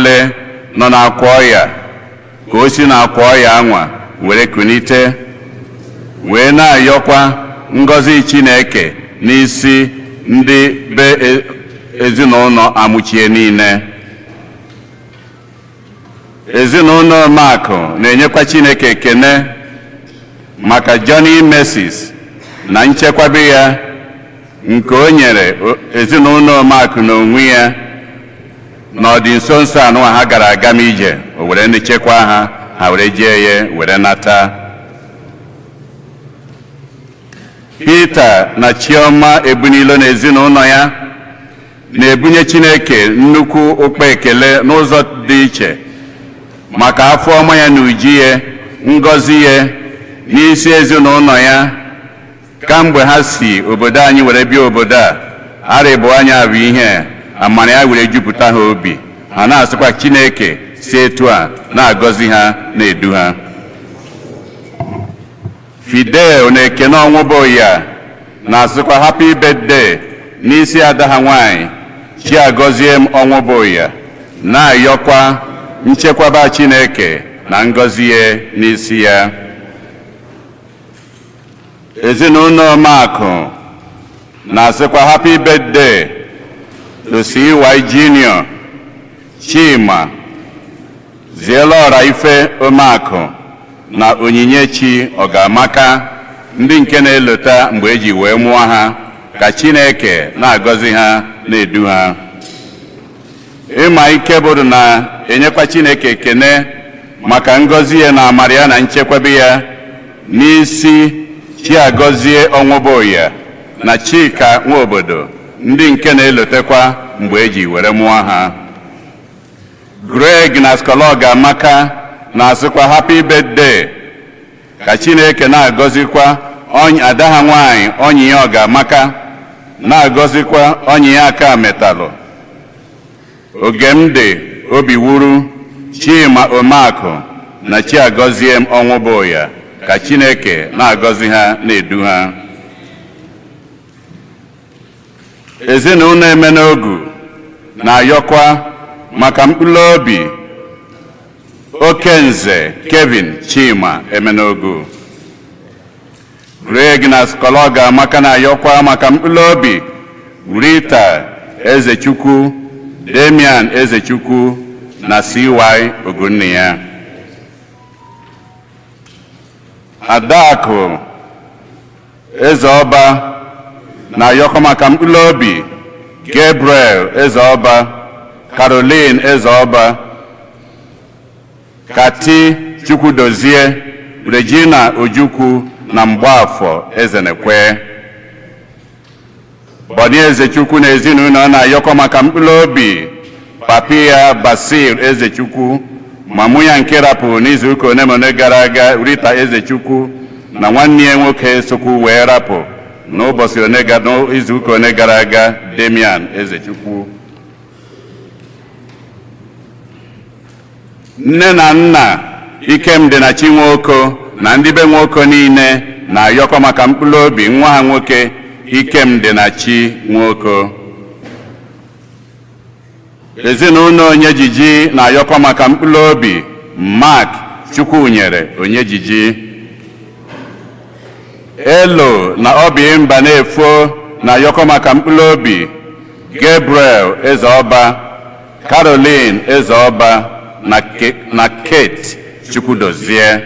Awele nọ n'akwa ọya ka o si n'akwa ọya anwa were kunite, wee na-ayọkwa ngọzi Chineke n'isi ndị be ezinụlọ Amụchie niile. Ezinụlọ Omeakụ na-enyekwa Chineke ekene maka Johnny Mercies na nchekwabe ya nke o nyere ezinụlọ Omeakụ n'onwe ya n'ọdị nso nso anụwa ha gara aga m ije, o were nchekwa ha, ha were jee ya were nata. Peter na Chioma Ebunilo na ezinụlọ ya na-ebunye Chineke nnukwu ụkpa ekele n'ụzọ dị iche maka afọ ọma ya na uji ya, ngọzi ya n'isi ezinụlọ ya kamgbe ha si obodo anyị were bịa obodo a. Arịbụ anya bụ ihe amara ya were jupụta ha obi, ha na-asịkwa Chineke si etu a na-agọzi ha, na-edu ha. Fidel na Ekene Ọnwụbụya na-asịkwa happy birthday n'isi ada ha nwanyị Chiagọzie m Ọnwụbụya, na-ayọkwa nchekwaba Chineke na ngọzi ya n'isi ya. Ezinụlọ Omeakụ na-asịkwa happy birthday to CY Junior, Chima Zielọra Ife Omeakụ na Onyinyechi Ọgamaka, ndị nke na-elota mgbe eji wee mụọ ha, ka Chineke na-agọzi ha, na-edu ha. Ịma ike bụrụ na-enyekwa Chineke ekene maka ngọzi ya na amara ya na nchekwebe ya n'isi Chiagọzie Ọnwụbụya na Chika Nwaobodo, ndị nke na-elotekwa mgbe eji were mụọ ha. Greg na Skologa Amaka na-asịkwa happy birthday, ka Chineke na-agọzikwa ada ha nwanyị onyi ya Ọgamaka, na-agọzikwa onyi ya aka metalụ Ogemdị Obiwuru, Chima Omeakụ na Chiagọzie m Ọnwụbụya, ka Chineke na-agọzi ha, na-edu ha. Ezinụlọ Emenogu na-ayọkwa maka mkpụrụ obi Okenze Kevin Chima Emenogu. Greg na Skologa Amaka na-ayọkwa maka mkpụrụ obi Rita Ezechukwu, Damian Ezechukwu na CY Ogunniya. Adakụ Ezeọba na-ayọkwa maka mkpụrụ obi Gabriel Ezeọba, Caroline Ezeọba, Kati Chukwudozie, Regina Ojukwu na Mgbafọ Ezenekwe. Bọni Ezechukwu na ezinụlọ na-ayọkọ maka mkpụrụ obi papi ya Basil Ezechukwu, ma mụ ya nke rapụrụ n'izuụka one ma one gara aga, Rita Ezechukwu, na nwanne ya nwoke sokwu wee rapụ n'ụbọchị one n'izuụka one gara aga, Damian Ezechukwu. Nne na nna Ikemdị na Chinwoko na ndị be Nwoko niile na-ayọkọ maka mkpụrụ obi nwa ha nwoke Ikemdị na Chi Nwoko. Ezinụlọ Onyejiji na-ayọkọ maka mkpụrụ obi Mark Chukwunyere Onyejiji. Elo na Obi Mba na-efo na-ayọkọ maka mkpụrụ obi Gabriel Ezeọba, Caroline Ezeọba na Kate Chukwudozie.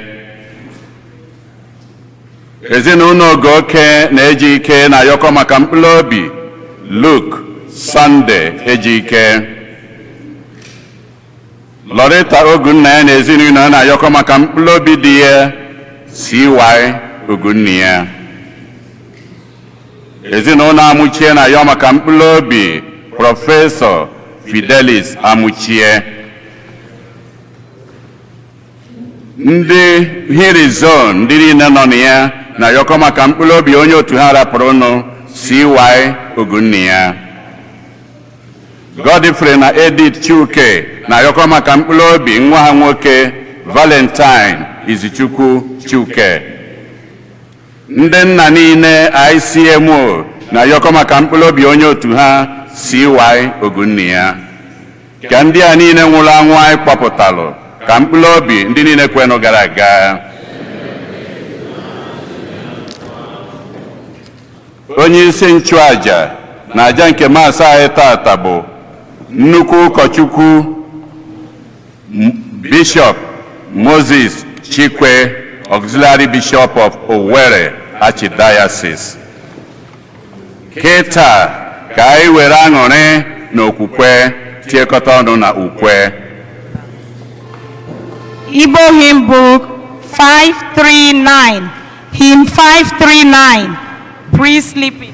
Ezinụlọ Ogoke na Ejike na-ayọkọ maka mkpụrụ obi Luke Sunday Ejike. Loretta Ogunna ya na ezinụlọ na-ayọkọ maka mkpụrụ obi di ya CY Ogunna. Ezinụlọ Amuchie na-ayọ maka mkpụrụ obi Prọfesọ Fidelis Amuchie. Ndị Hirizon ndị niile nọ na ya na-ayọkọ maka mkpụrụ obi onye otu ha rapụrụnụ CY Ogunniya. Godfrey na Edith Chuke na-ayọkọ maka mkpụrụ obi nwa ha nwoke Valentine Izichukwu Chuke. Ndị nna niile ICMO na-ayọkọ maka mkpụrụ obi onye otu ha CY Ogunniya. Ka ndị a niile nwụrụ anwụ anyị kpọpụtalụ, ka mkpụrụ obi ndị niile kwenụ gara aga. Onye isi nchụaja na aja nke maasị anyị tata bụ nnukwu ụkọchukwu Bishop Moses Chikwe, Auxiliary Bishop of Owerri Archdiocese. Kịta ka anyị were aṅụrị na okwukwe tiekọta ọnụ na ukwe. Igbo Hymn Book 539, Hymn 539, Pre-Sleeping.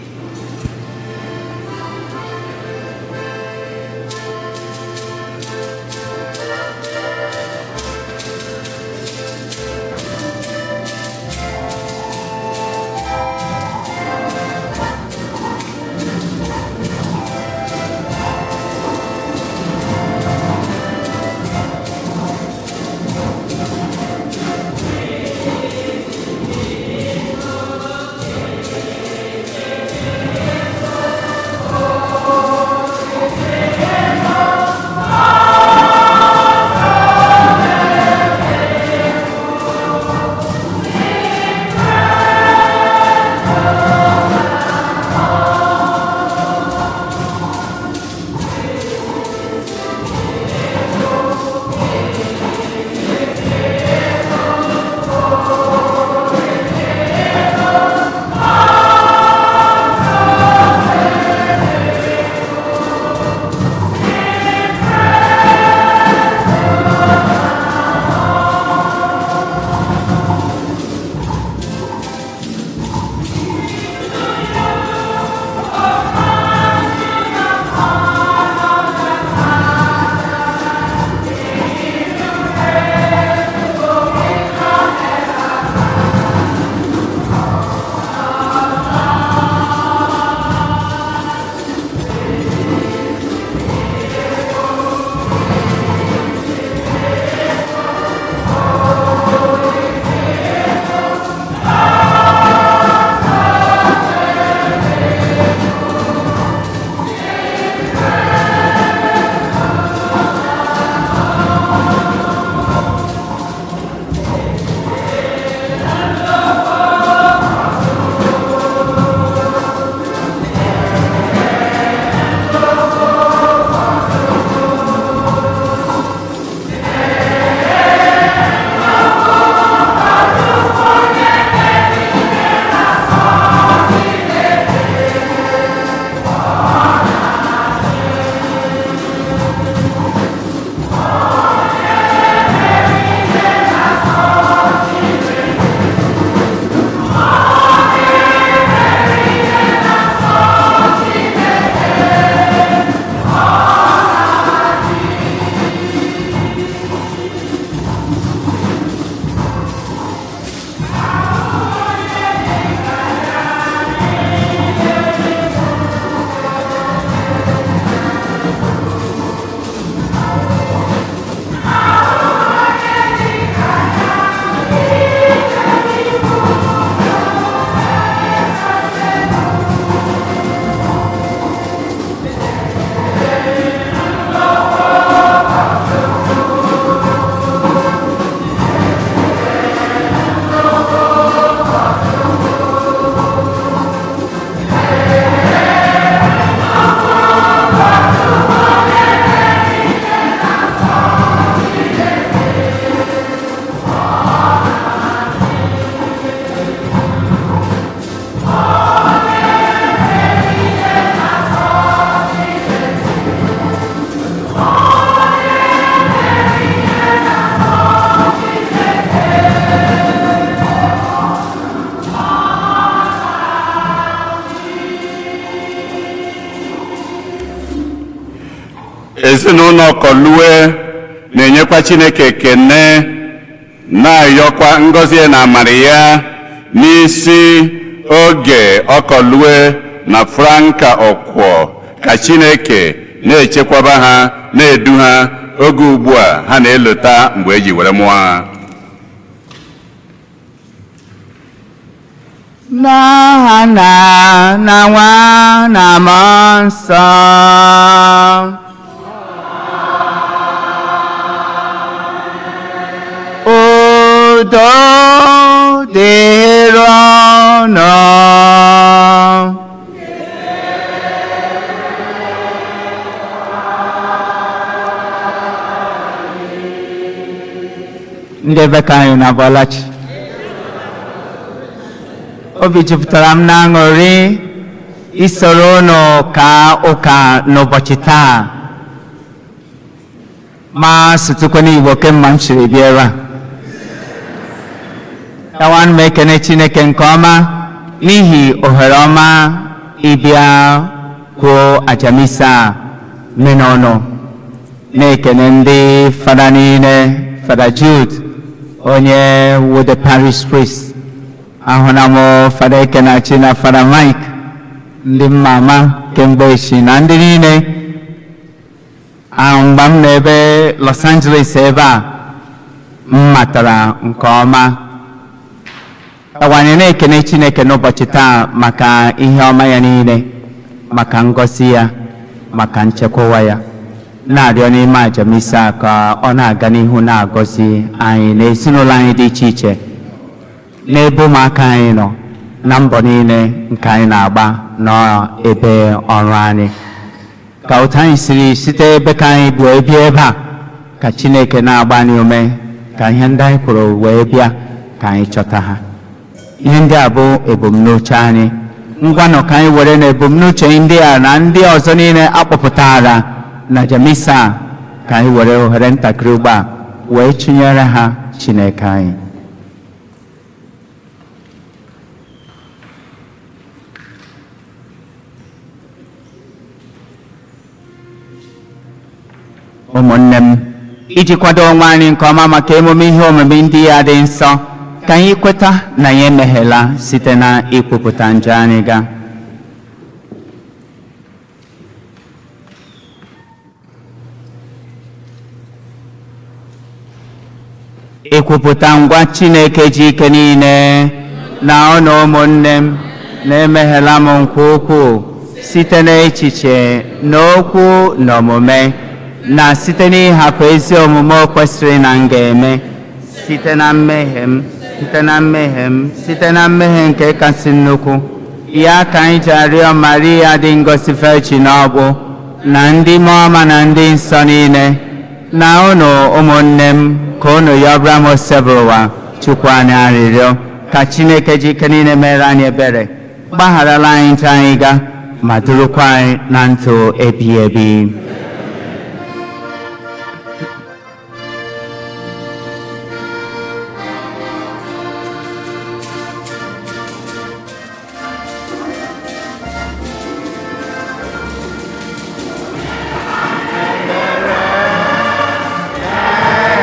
Ezinụlọ Kọlue na-enyekwa Chineke ekene, na-ayọkwa ngọzi na amara ya n'isi oge Ọkọlue na Franka Ọkwọ, ka Chineke na-echekwaba ha, na-edu ha oge ugbu a ha na-elota mgbe eji were mụọ ha. N'aha Nna na Nwa na Mmụọ Nsọ. Udo dịrị unu. Ndị ebe ka anyị na-abọlachi, obi jupụtara m na aṅụrị isoro unu ka ụka n'ụbọchị taa, ma sụtụkwa n'Igbo kemgbe m siri bịa ebe a. Yawan m ekene Chineke nke ọma n'ihi ohere ọma ịbịa kwuo ajamisa menọnụ, na-ekene ndị fada niile, Fada Jude onye wu the parish priest, ahụna m Fada Ekenachi na Fada Mike, ndị mmama kemgbe echi, na ndị niile ahụ mgbe m nọ ebe Los Angeles ebe a m matara nke ọma. Anyị na-ekene Chineke n'ụbọchị taa maka ihe ọma ya niile, maka ngọzi ya, maka nchekwa ya, na-arịọ n'ime ajamisa ka ọ na-aga n'ihu na-agọzi anyị na ezinụlọ anyị dị iche iche, n'ebe ụmụaka anyị nọ, na mbọ niile nke anyị na-agba n'ebe ọrụ anyị. Ka otu anyị siri site ebe ka anyị bụ bịa ebe a, ka Chineke na-agba anyị ume ka ihe ndị anyị kwuru wee bịa ka anyị chọta ha. Ihe ndị a bụ ebumnuche anyị. Ngwanụ, ka anyị were na ebumnuche ndị a na ndị ọzọ niile akpọpụtara na jamisa, ka anyị were ohere ntakịrị ugbu a wee chụnyere ha Chineke anyị. Ụmụnne m, iji kwado onwe anyị nke ọma maka emume ihe omume ndị ya dị nsọ, ka anyị kweta na anyị emeghela site na ikwupụta njọ anyị ga. Ikwupụta ngwa Chineke ji ike niile na ụnụ ụmụnne m na-emeghela m nke ukwuu site n'echiche na okwu na omume, na site n'ịhapụ ezi omume o kwesịrị na m ga-eme, site na mmehie m, site na mmehie m, site na mmehie nke kasị nnukwu. Ya ka anyị ji arịọ Maria dị ngọzi Virgin ọgbụ, na ndị mmụọ ọma na ndị nsọ niile, na unu ụmụnne m, ka unu yọbara m Osebụrụwa Chukwu anyị arịrịọ, ka Chineke ji ike niile mere anyị ebere, gbagharala anyị njọ anyị ga, ma durukwa anyị na ndụ ebighị ebi.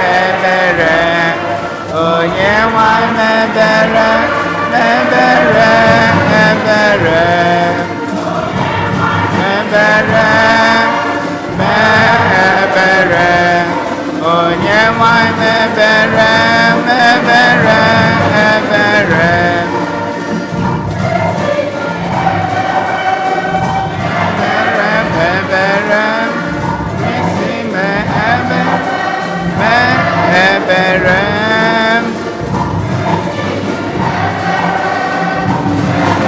Ebere, onye nwe mebere, mebere, ebere, ebere, mebere, onye nwe mebere, mebere, ebere, ebere, mebere, isi me ebe, me ebere,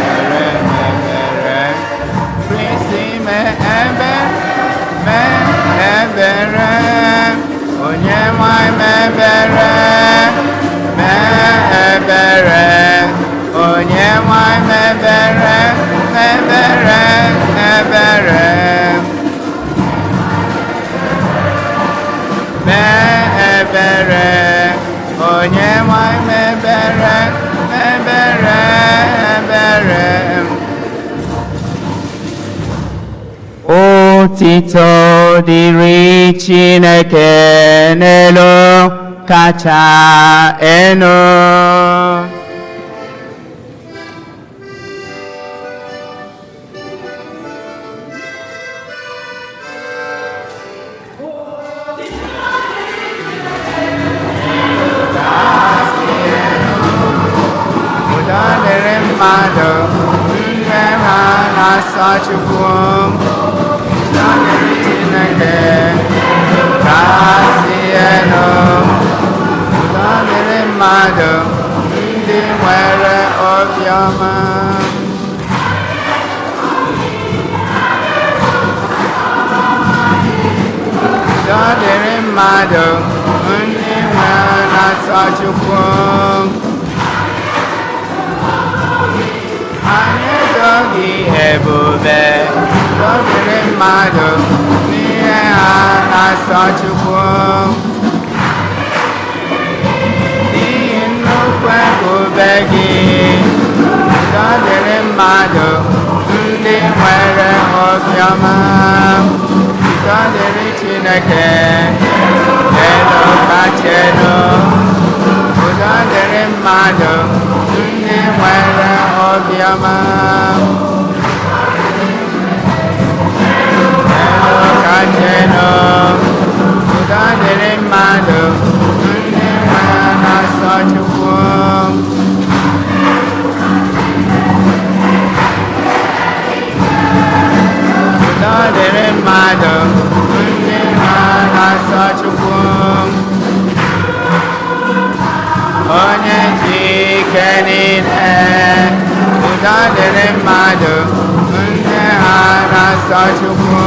ebere, ebere, Kristi me ebe, me ebere, onye nwe mebere, me ebere, onye nwe mebere, mebere, ebere, mee ebere, onye nwe mebere, mebere, ebere. Otito dịrị Chineke n'elu kacha enu. Udo dịrị mmadụ nne ha na-asọ Chukwu. Udo dịrị Chineke kasị elu. Udo dịrị mmadụ. mmadụ ndị nwere obiọma. Udo dịrị mmadụ ndị nwere na-asọ Chukwu. Anyị edoghị ebube. Udo dịrị mmadụ n'ihe ha na-asọ Chukwu. N'ihi nnukwu ebube gị, udo dịrị mmadụ ndị nwere obiọma. Udo dịrị Chineke, elu kacha elu. Udo dịrị mmadụ ndị nwere obiọma. Elu kacha elu. Udo dịrị mmadụ ndị nwere na-asọ Chukwu. Udo dịrị mmadụ ndị nwere na-asọ Chukwu. Onye ji ike niile, udo dịrị mmadụ ndị ha na-asọ Chukwu.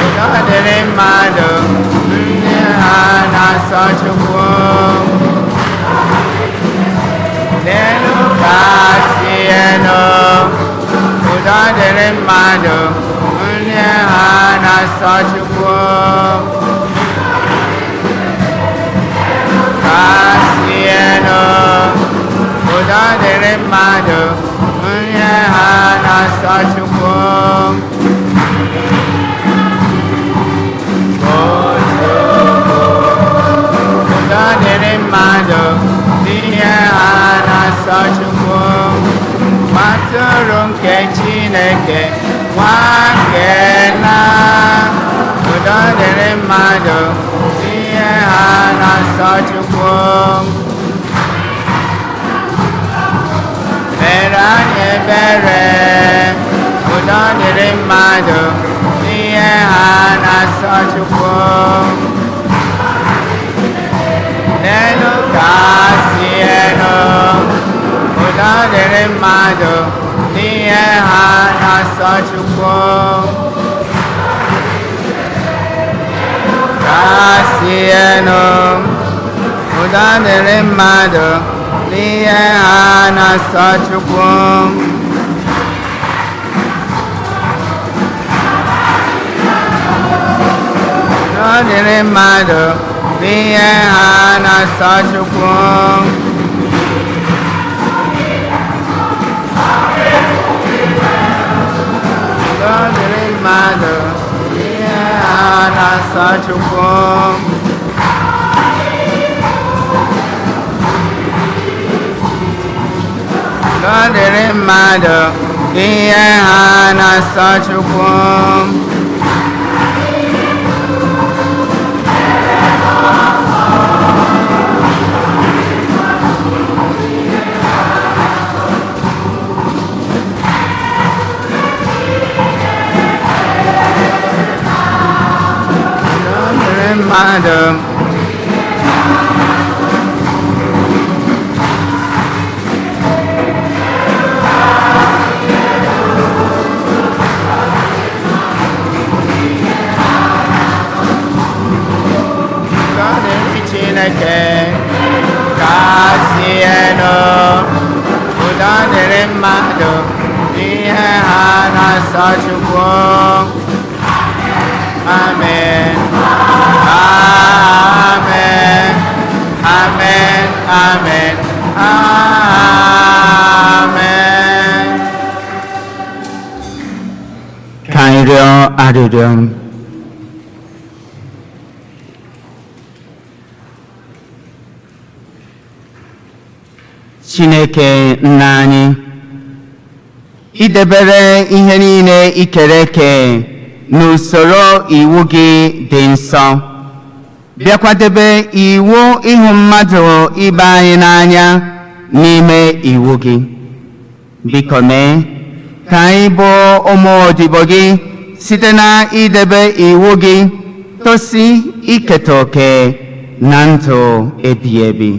Udo dịrị mmadụ ndị ha na-asọ Chukwu. N'elu kasị elu, udo dịrị mmadụ ndị ha na-asọ Chukwu. Kasị elu, udo dịrị mmadụ ndị ha na-asọ Chukwu. Udo dịrị mmadụ n'ihe ha na-asọ Chukwu. Matụrụ nke Chineke, nwa nke na. Udo dịrị mmadụ n'ihe ha na-asọ Chukwu. Mere anyị ebere, udo dịrị mmadụ n'ihe ha na-asọ Chukwu. N'elu kasị elu, udo dịrị mmadụ n'ihe ha na-asọ Chukwu. Kasị elu, udo dịrị mmadụ n'ihe ha na-asọ Chukwu. Udo dịrị mmadụ n'ihe ha na-asọ Chukwu. Udo dịrị mmadụ n'ihe ha na-asọ Chukwu. Udo dịrị mmadụ n'ihe ha na-asọ Chukwu. Udo dịrị mmadụ. Udo dịrị Chineke kasị elu. Udo dịrị mmadụ n'ihe ha na-asọ Chukwu. Amen. Amen. Amen. Amen. Amen. Ka anyị rịọ arịrịọ. Chineke nna anyị, idebere ihe niile ikere eke n'usoro iwu gị dị nsọ, bịakwadebe iwu ịhụ mmadụ ibe anyị n'anya n'ime iwu gị. Biko mee ka anyị bụ ụmụ odibo gị. Site na idebe iwu gị tosi iketa oke na ndụ ebighị ebi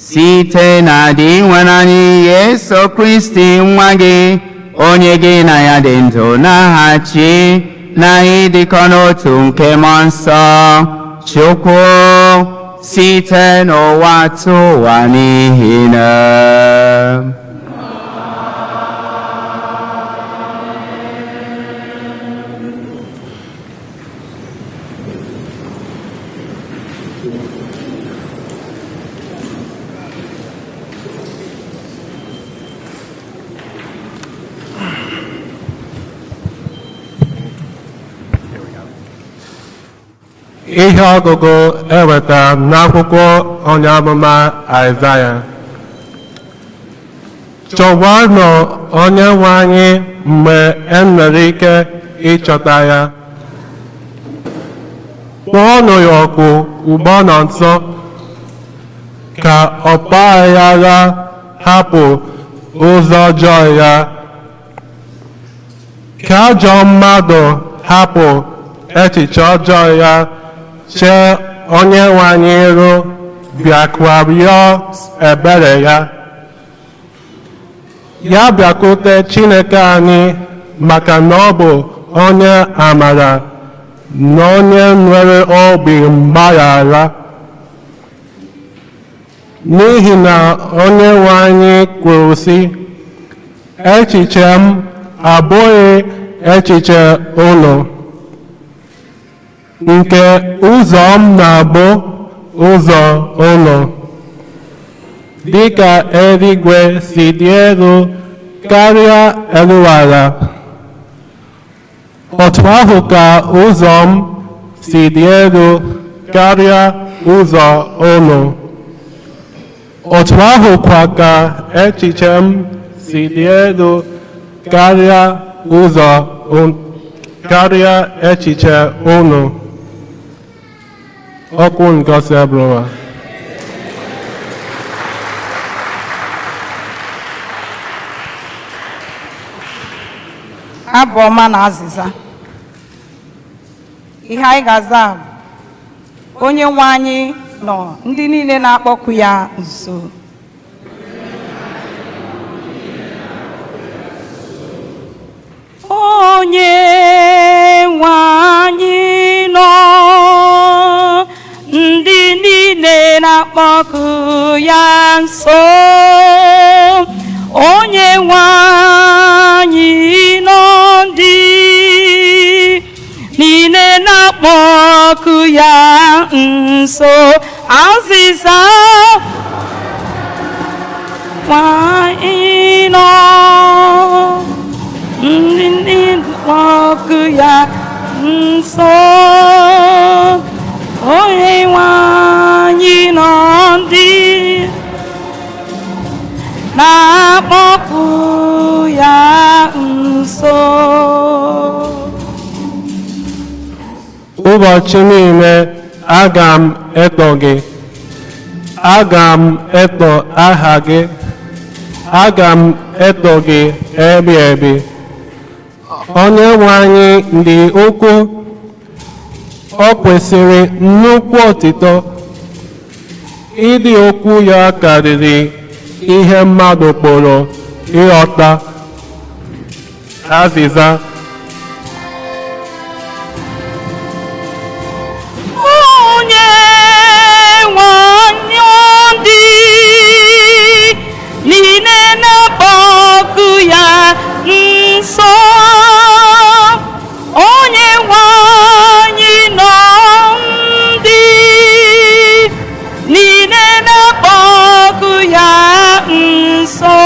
site na dị nwere anyị Yesu Kristi nwa gị, onye gị na ya dị ndụ na-aghachi na ịdịkọ n'otu nke Mmụọ Nsọ Chukwu site n'ụwa tụwa n'ihi na. Ihe ọgụgụ ewetara n'akwụkwọ onye amụma Aịzaya. Chọwanụ onye nwe anyị mgbe e nwere ike ịchọta ya. Kpọọnụ ya ọkụ ugbo nọ nso, ka ọgbaghara hapụ ụzọ ọjọọ ya, ka ajọ mmadụ hapụ echiche ọjọọ ya, chee onye nwe anyị iru, bịakwa rịọ ebere ya. Ya bịakwute Chineke anyị, maka na ọ bụ onye amara na onye nwere obi mgbaghara. N'ihi na onye nwe anyị kwuru sị, echiche m abụghị echiche unu, nke ụzọ m na-abụ ụzọ unu. Dịka eluigwe si dị elu karịa elu ala, otu ahụ ka ụzọ m si dị elu karịa ụzọ unu, otu ahụ kwa ka echiche m si dị elu karịa ụzọ karịa echiche unu. Okwu ngosi abụrụwa. Abụ ọma na azịza. Ihe anyị ga-aza bụ, onye nwe anyị nọ ndị niile na-akpọku ya nso. Onye nwe anyị nọ ndị niile na-akpọku ya nso. Onye nwe anyị nọ ndị niile na-akpọku ya nso. Azịza nwanyị nọ ndị niile na-akpọku ya nso. Onye nwe anyị nọ ndị na-akpọku ya nso. Ụbọchị niile aga m eto gị, aga m eto aha gị, aga m eto gị ebi ebi. Onye nwe anyị dị ukwu, o kwesịrị nnukwu otito. Ịdị ukwu ya karịrị ihe mmadụ pụrụ ịghọta. Azịza. Onye nwe anyị ndị niile na-akpọku ya nso. Onye nwe anyị nọ ndị niile na-akpọku ya nso.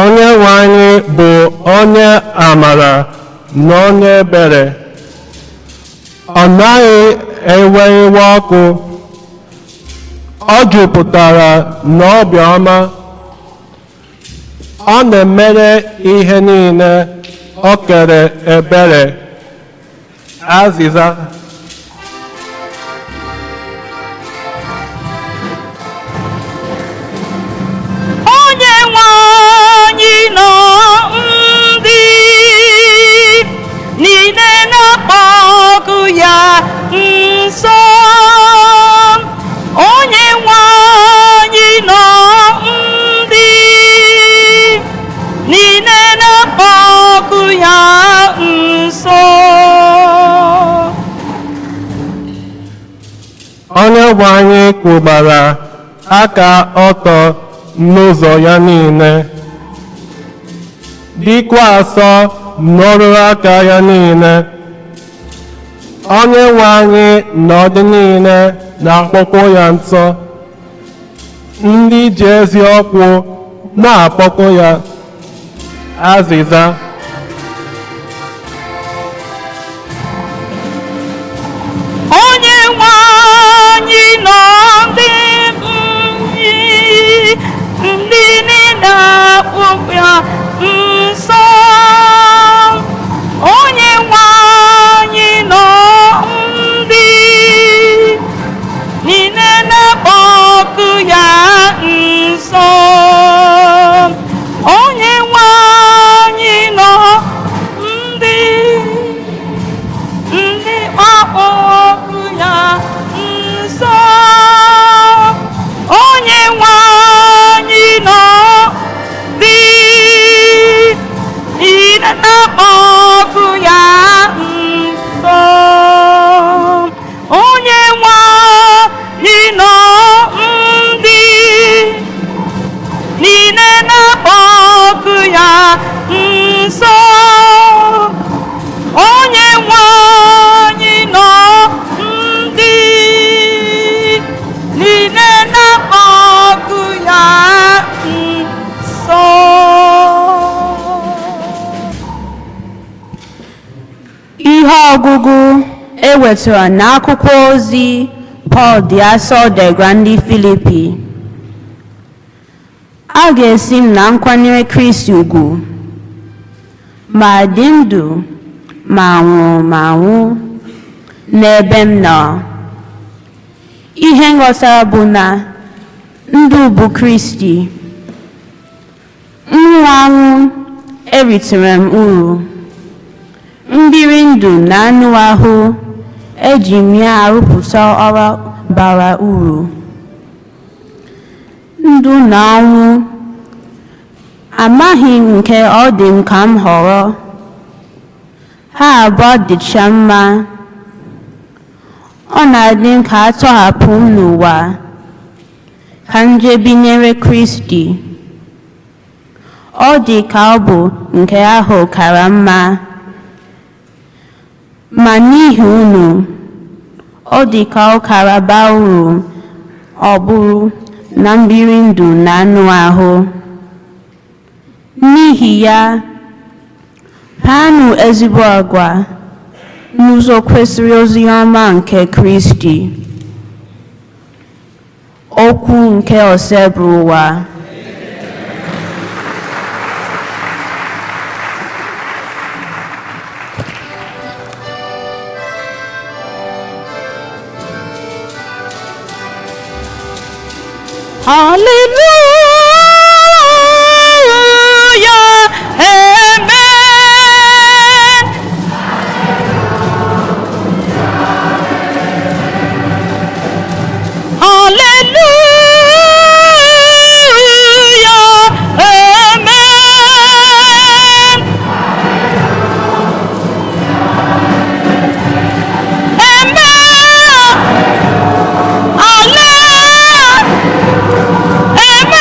Onye nwe anyị bụ onye amara na onye ebere. Ọ naghị ewe iwe ọkụ. Ọ jupụtara n'obiọma. Ọ na-emere ihe niile o kere ebere. Azịza. Onye nwe anyị nọ anyị kwụbara aka ọtọ n'ụzọ ya niile, dịkwa asọ n'ọrụ aka ya niile. Onye nwe anyị n'ọdị niile na-akpọkwa ya nsọ, ndị ji eziokwu na-akpọkwa ya. Azịza. Onye nwe anyị nọ ndị ndị niile akpụkpọ ya nsọ. Onye nwe anyị nọ ndị niile na-akpọku ya nsọ. Onye nwe anyị nọ ndị akpọku ya nsọ. Onye nwe anyị nọ dị niile na-akpọku ya nsọ. Onye nwe anyị nọ ndị niile na-akpọku ya nsọ. Onye nwe anyị nọ ndị niile na-akpọku ya nsọ. Ihe ọgụgụ e wetara n'akwụkwọ ozi Pọl dị asọ degara ndị Filipi. A ga-esi m na nkwanyere Kristi ugwu, ma dị ndụ ma nwụrụ ma nwụ n'ebe m nọ. Ihe nghọtara bụ na ndụ bụ Kristi, nwụ anwụ eritere m uru. Mbiri ndụ na anụ ahụ eji m ya arụpụta ọrụ bara uru. Ndụ na ọnwụ, amaghị m nke ọ dị m ka m họrọ. Ha abụọ dịcha mma. Ọ na-adị m ka a tọhapụ m n'ụwa, ka m jee binyere Kristi. Ọ dị ka ọ bụ nke ahụ kara mma. Ma n'ihi unu, ọ dị ka ọ kara baa uru ọ bụrụ na mbiri ndụ na anụ ahụ. N'ihi ya, kpaanụ ezigbo agwa n'ụzọ kwesịrị ozi ọma nke Kristi. Okwu nke Osebụrụwa. Hallelujah, amen. Hallelujah, amen. Amen. Hallelujah. Amen.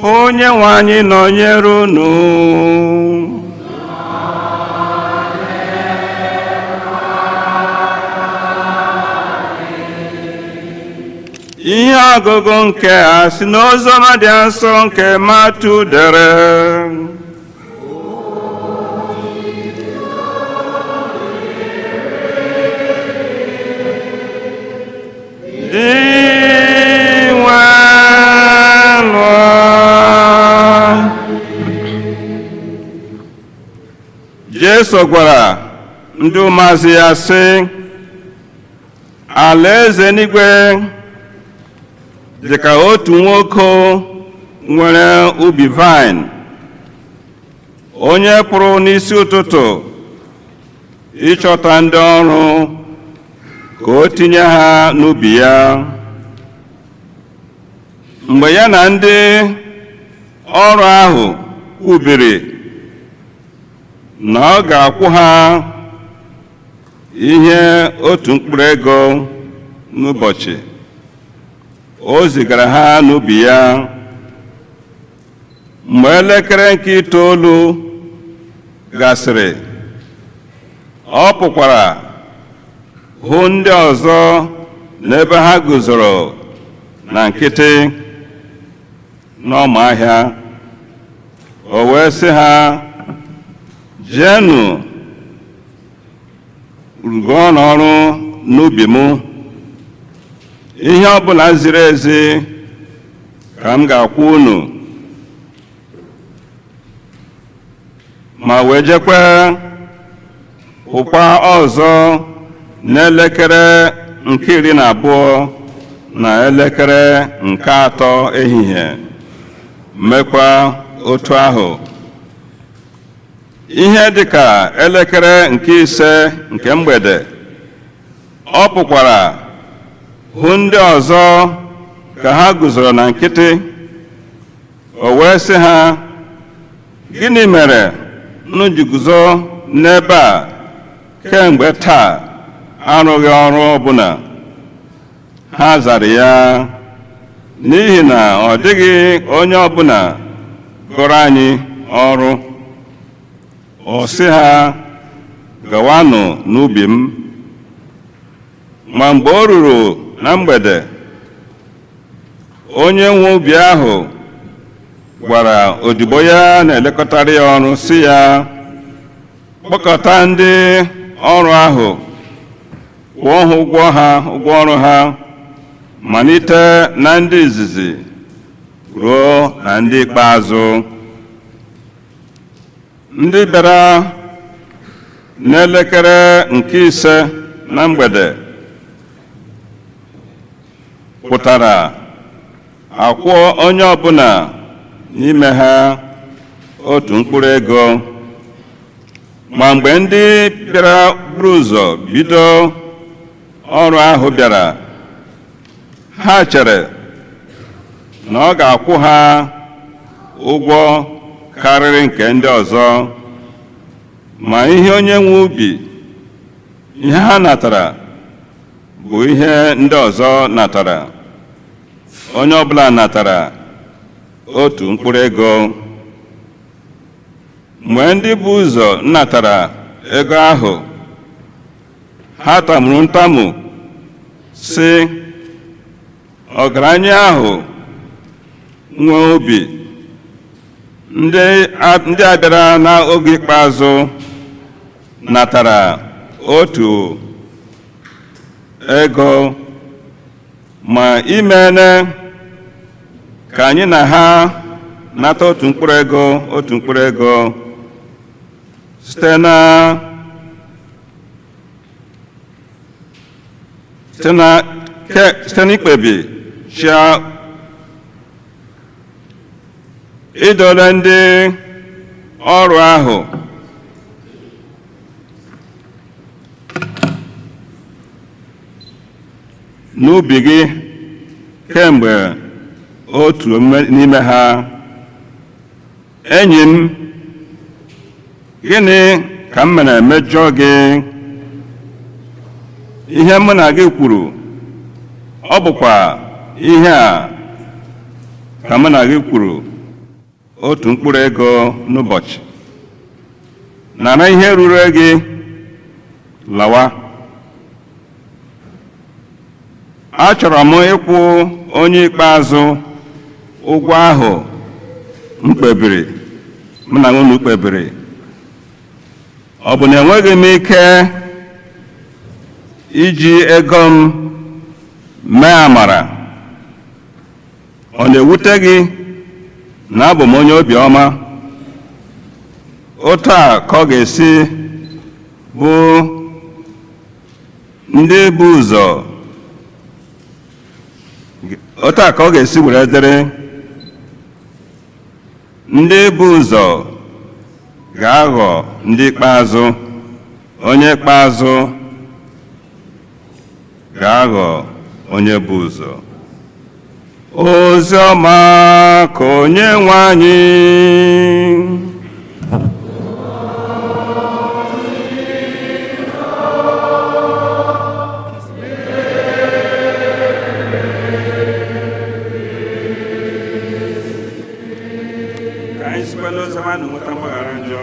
Onye nwe anyị nọnyere unu. Ihe ọgụgụ nke a si n'Oziọma dị nsọ nke Matu dere. Dinwenụ. Jesu gwara ndị ụmụazụ ya sị, alaeze n'igwe dị ka otu nwoke nwere ubi vaịn, onye pụrụ n'isi ụtụtụ ịchọta ndị ọrụ ka o tinye ha n'ubi ya. Mgbe ya na ndị ọrụ ahụ kwubiri na ọ ga-akwụ ha ihe otu mkpụrụ ego n'ụbọchị, o zigara ha n'ubi ya. Mgbe elekere nke 9 gasịrị, ọ pụkwara hụ ndị ọzọ n'ebe ha guzoro na nkịtị n'ọma ahịa. O wee sị ha, jeenụ rụọ ọrụ n'ubi m, ihe ọbụla ziri ezi ka m ga-akwụ unu. Ma wee jekwe hụkwa ọzọ n'elekere nke 12 na elekere nke 3 ehihie, mekwa otu ahụ. Ihe dịka elekere nke 5 nke mgbede, ọ pụkwara hụ ndị ọzọ ka ha guzoro na nkịtị. O wee sị ha, gịnị mere unu ji guzo n'ebe a kemgbe taa arụghị ọrụ ọbụla? Ha zara ya, n'ihi na ọ dịghị onye ọbụla gọrọ anyị ọrụ. Ọ sị ha, gawanụ n'ubi m. Ma mgbe o ruru na mgbede, onye nwe ubi ahụ gwara odibo ya na-elekọtara ya ọrụ sị ya, kpọkọta ndị ọrụ ahụ, kwụọ ha ụgwọ ha ụgwọ ọrụ ha, malite na ndị izizi ruo na ndị ikpeazụ. Ndị bịara n'elekere nke 5 na mgbede pụtara akwụọ onye ọbụla n'ime ha otu mkpụrụ ego. Ma mgbe ndị bịara buru ụzọ bido ọrụ ahụ bịara, ha chere na ọ ga-akwụ ha ụgwọ karịrị nke ndị ọzọ. Ma ihe onye nwe ubi, ihe ha natara bụ ihe ndị ọzọ natara. Onye ọbụla natara otu mkpụrụ ego. Mgbe ndị bụ ụzọ natara ego ahụ, ha tamuru ntamu sị, ọgaranya ahụ nwe obi, ndị a bịara n'oge ikpeazụ natara otu ego, ma imene ka anyị na ha nata otu mkpụrụ ego otu mkpụrụ ego site n'ikpebi chia idole ndị ọrụ ahụ n'ubi gị kemgbe otu n'ime ha. Enyi m, gịnị ka m mere mejọ gị? Ihe mụ na gị kwuru, ọ bụkwa ihe a ka mụ na gị kwuru. Otu mkpụrụ ego n'ụbọchị. Nara ihe ruru gị, lawa. Achọrọ m ịkwụ onye ikpeazụ ụgwọ ahụ m kpebiri, m na unu kpebiri. Ọ bụ na enweghị m ike iji ego m mee amara? Ọ na-ewute gị na abụ m onye obiọma? Otu a ka ọ ga-esi bụ ndị bụ ụzọ, otu a ka ọ ga-esi were dịrị ndị bụ ụzọ ga-aghọ ndị ikpeazụ, onye ikpeazụ ga-aghọ onye bụ ụzọ. Ozi ọma ka onye nwe anyị. Ka anyị sikwa n'ozi ọma na nweta mgbaghara njọ.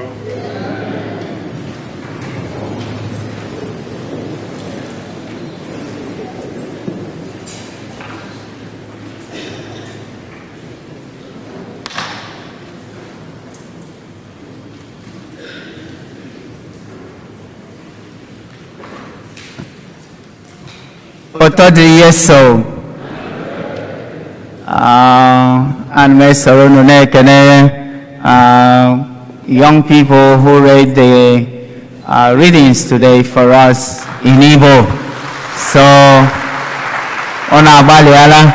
Ụtọ dị Yesu. Ana m esoro unu na-ekene young people who read the readings today for us in Igbo. So, unu agbalịala.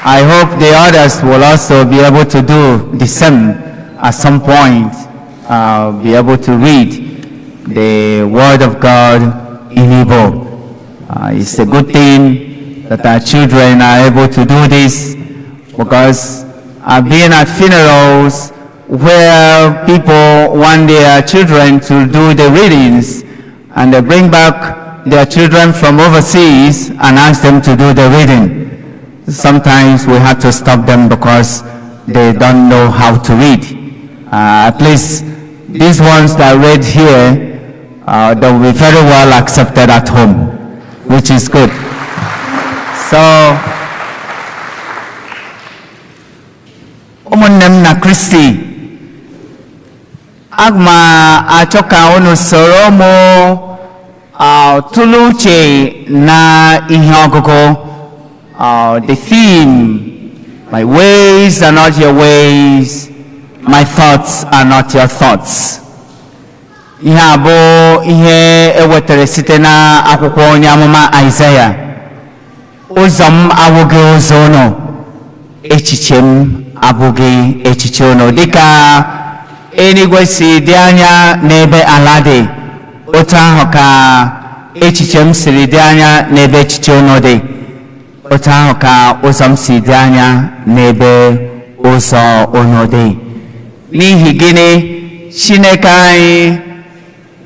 I hope the others will also be able to do the same at some point, be able to read the Word of God in Igbo. It's a good thing that our children are able to do this, because I've been at funerals where people want their children to do the readings, and they bring back their children from overseas and ask them to do the reading. Sometimes we have to stop them because they don't know how to read. At least these ones that read here, they will be very well accepted at home, which is good. So, ụmụnne m na Kristi, aga m achọ ka unu soro mụ tụlee uche na ihe ọgụgụ. The theme, "My ways are not your ways, my thoughts are not your thoughts." Ihe a bụ ihe ewetara site na akwụkwọ onye amụma Aịzaya. Ụzọ m abụghị ụzọ unu, echiche m abụghị echiche unu. Dịka eluigwe si dị anya n'ebe ala dị, otu ahụ ka echiche m siri dị anya n'ebe echiche unu dị, otu ahụ ka ụzọ m si dị anya n'ebe ụzọ unu dị. N'ihi gịnị? Chineke anyị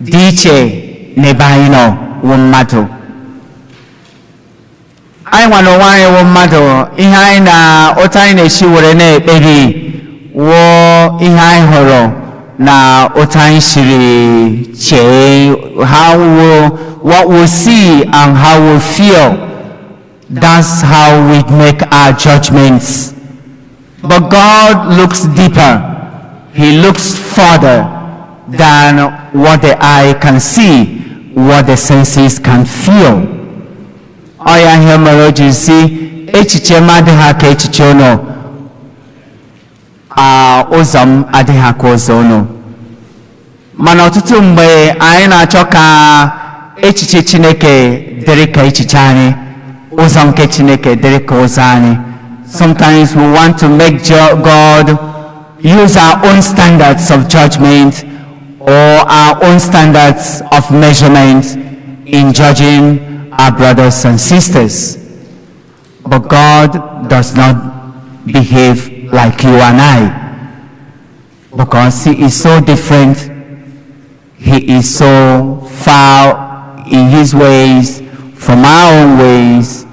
dị iche n'ebe anyị nọ wụ mmadụ. Anyị nwa n'onwe anyị wụ mmadụ, ihe anyị na otu anyị na-esi were na-ekpebi wụ ihe anyị hụrụ na otu anyị siri chee, how we, what we see and how we feel. That's how we make our judgments. But God looks deeper. He looks further than what the eye can see, what the senses can feel. Ọ ya ihe mere o ji si echiche m adịghị ka echiche unu, ụzọ m adịghị ka ụzọ unu. Mana ọtụtụ mgbe anyị na-achọ ka echiche Chineke dịrị ka echiche anyị, ụzọ nke Chineke dịrị ka ụzọ anyị. Sometimes we want to make God use our own standards of judgment or our own standards of measurement in judging our brothers and sisters. But God does not behave like you and I, because He is so different. He is so far in His ways from our own ways,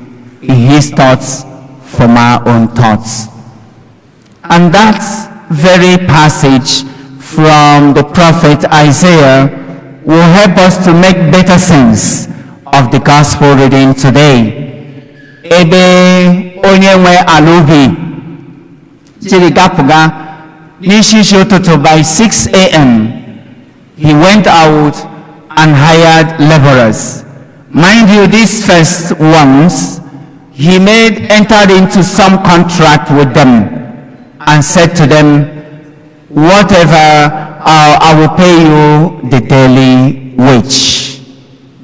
in His thoughts from our own thoughts. And that very passage from the prophet Isaiah will help us to make better sense of the gospel reading today. Ebe onye nwe ala ubi jiri gapụga n'isi isi ụtụtụ, by 6 a.m., he went out and hired laborers. Mind you, these first ones, he made entered into some contract with them and said to them, "Whatever, I will pay you the daily wage."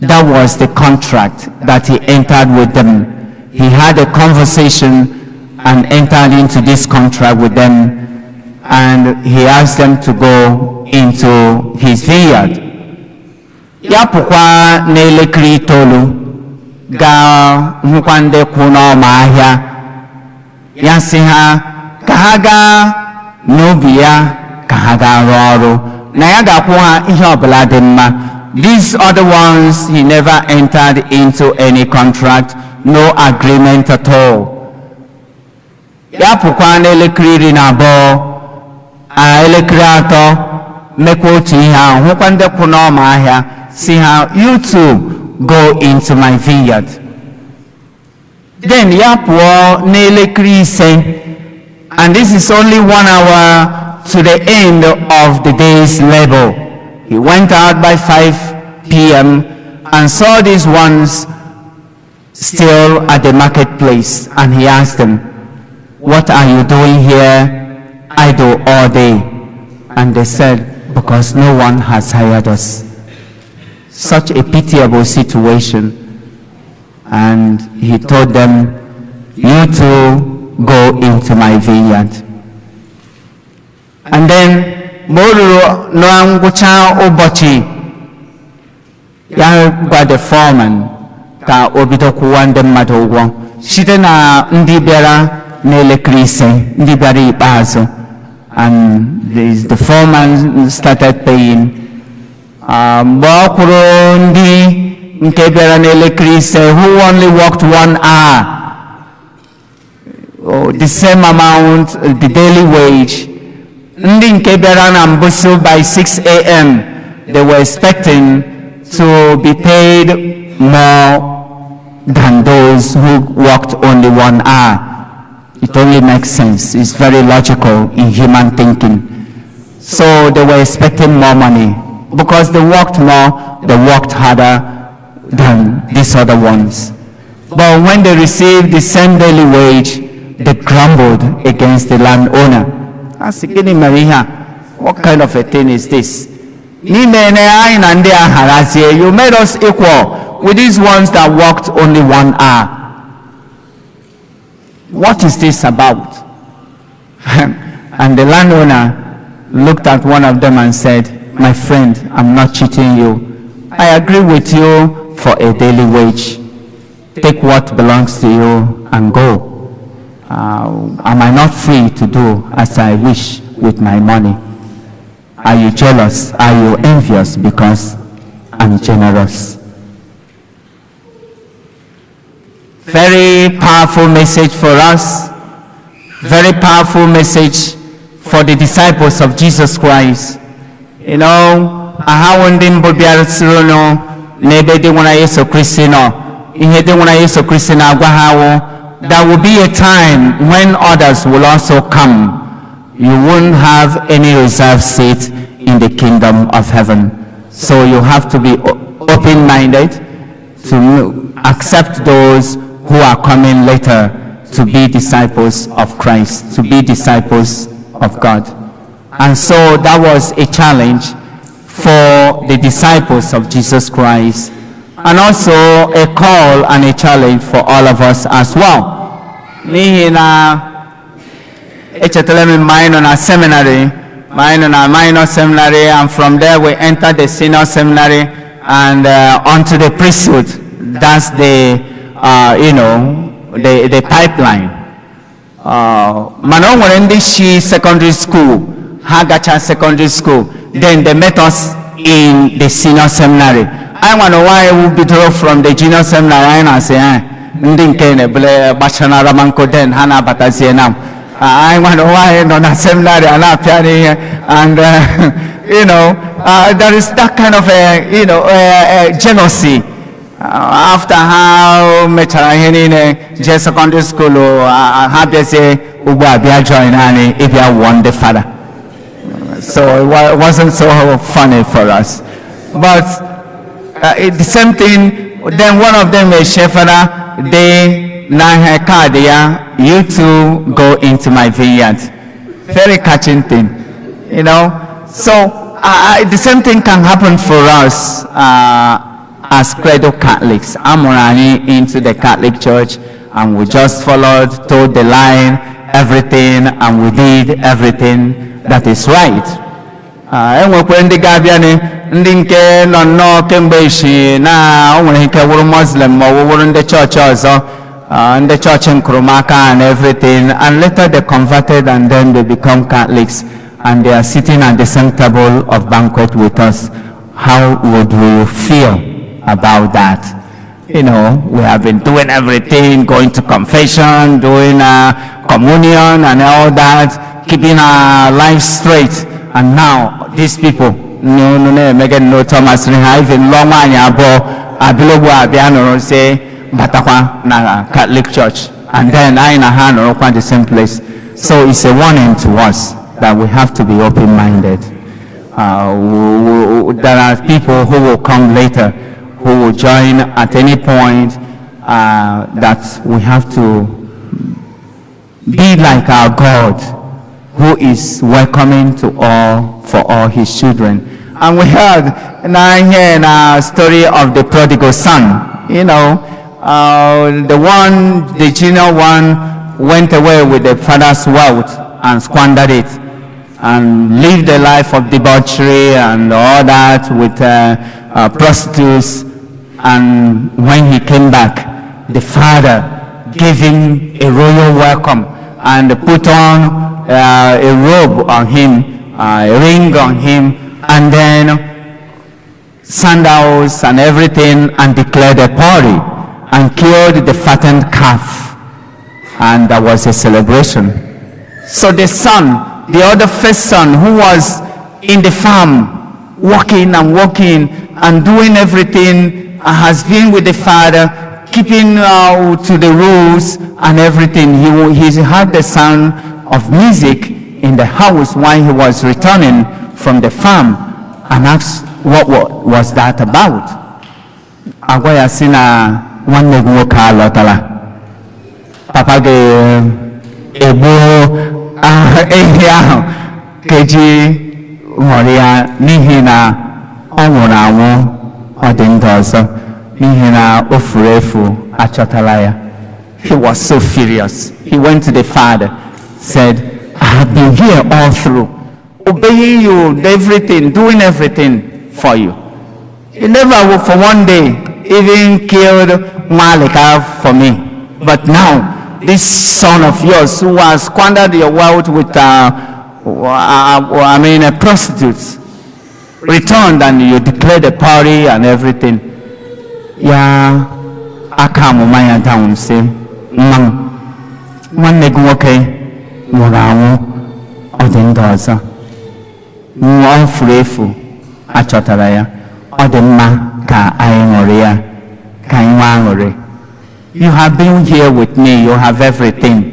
That was the contract that he entered with them. He had a conversation and entered into this contract with them, and he asked them to go into his vineyard. Ya pụkwa n'elekere 9 gaa hụkwa ndị kwụ n'ọma ahịa, ya sị ha ka ha gaa n'ubi ya, ka ha gaa rụọ ọrụ, na ya ga-akwụ ha ihe ọbụla dị mma. These other ones, he never entered into any contract, no agreement at all. Ya pụkwa n'elekere 12 a elekere 3, mekwa otu ihe ahụ, hụkwa ndị kwụ n'ọma ahịa, si ha, "You too, go into my vineyard." Then ya pụọ n'elekere 5, and this is only one hour to the end of the day's labor. He went out by 5 p.m. and saw these ones still at the marketplace, and he asked them, "What are you doing here idle all day?" And they said, "Because no one has hired us." Such a pitiable situation. And he told them, "You too, go into my vineyard." And then, ma o ruru na ngwụcha ụbọchị, ya gwa the foreman ka o bido kwụwa ndị mmadụ ụgwọ site na ndị bịara n'elekere 5, ndị bịara ikpeazụ. And the foreman started paying. Mgbe ọ kwụrụ ndị nke bịara n'elekere 5, who only worked one hour, oh, the same amount, the daily wage, ndị nke bịara na mbụsụ by 6 a.m., they were expecting to be paid more than those who worked only one hour. It only makes sense. It's very logical in human thinking. So they were expecting more money because they worked more, they worked harder than these other ones. But when they received the same daily wage, they grumbled against the landowner. Asị, "Gịnị mere ihe a? What kind of a thing is this? N'ime na anyị na ndị a harazie, you made us equal with these ones that worked only one hour. What is this about?" And the landowner looked at one of them and said, "My friend, I'm not cheating you. I agree with you for a daily wage. Take what belongs to you and go. Am I not free to do as I wish with my money? Are you jealous? Are you envious because I'm generous?" Very powerful message for us. Very powerful message for the disciples of Jesus Christ. Ahawo ndị mbụ bịarụsịrịnụ n'ebe dị nwere Yesu Kristi nọ. Ihe dị nwere Yesu Kristi na-agwa ha wụ, there will be a time when others will also come. You won't have any reserved seat in the kingdom of heaven. So you have to be open-minded to accept those who are coming later to be disciples of Christ, to be disciples of God. And so that was a challenge for the disciples of Jesus Christ, and also a call and a challenge for all of us as well. N'ihi na echetara m mgbe anyị nọ na seminary, mgbe anyị nọ na minor seminary, and from there we entered the senior seminary and onto the priesthood. That's the pipeline. Mana o nwere ndị shi secondary school, ha gacha secondary school, then they met us in the senior seminary. Anyị nwa na onwe anyị bidoro from the junior seminary, anyị na-asị, "Eh, ndị nke na-ebule gbachanara manko," then ha na-abatazie na Anyị nwa na onwe anyị nọ na seminary a na-apịa anyị ihe, and there is that kind of jealousy. After ha mechara ihe niile, jee secondary school, ha bịazie ugbu a bịa join anyị ịbịa wụọ ndị fada. So it wasn't so funny for us. But the same thing, then one of them is Shefana, they na card ya, "You too go into my vineyard." Very catching thing. So the same thing can happen for us as credo Catholics. Amụrụ anyị into the Catholic Church and we just followed, toed the line, everything, and we did everything that is right. Enwekwara ndị ga-abịa, ndị nke nọ nnọọ kemgbe ishi na o nwere ike wụrụ Muslim ma ọ wụ wụrụ ndị chọọchị ọzọ, ndị chọọchị nkrumaka and everything, and later they converted and then they become Catholics and they are sitting at the same table of banquet with us. How would we feel about that? We have been doing everything, going to confession, doing communion and all that, keeping our lives straight. And now, these people, no, na-emege no Thomas ha even lụọ nwaanyị abụọ abịalogbu abịa nọrọ sị batakwa na Catholic Church. And then anyị na ha nọrọkwa the same place. So it's a warning to us that we have to be open-minded. There are people who will come later, who will join at any point, that we have to be like our God, who is welcoming to all for all his children. And we heard now here in our story of the prodigal son, the one, the junior one, went away with the father's wealth and squandered it and lived a life of debauchery and all that with prostitutes. And when he came back, the father gave him a royal welcome and put on a robe on him, a ring on him, and then sandals and everything, and declared a party and killed the fattened calf. And there was a celebration. So the son, the other first son who was in the farm, working and working and doing everything, has been with the father, keeping to the rules and everything. He heard the sound of music in the house while he was returning from the farm and asked what was that about. Agwa ya sị na nwanne gị nwoke alọtala. Papa ga-egbu ehi ahụ ka eji ṅụrịa n'ihi na ọ nwụrụ anwụ, ọ dị ndụ ọzọ, n'ihi na o furu efu, achọtala ya. He was so furious. He went to the father, said, "I have been here all through, obeying you, everything, doing everything for you. You never will for one day even killed Malika for me. But now, this son of yours who has squandered your wealth with, I mean, prostitutes, returned and you declared a party and everything." Ya aka amụma ya down sị, "Nwa m, nwanne gị nwoke nwụrụ anwụ, ọ dị ndụ ọzọ. Nwa ọ furu efu, achọtara ya. Ọ dị mma ka anyị ṅụrị ya, ka anyị nwee aṅụrị. You have been here with me, you have everything.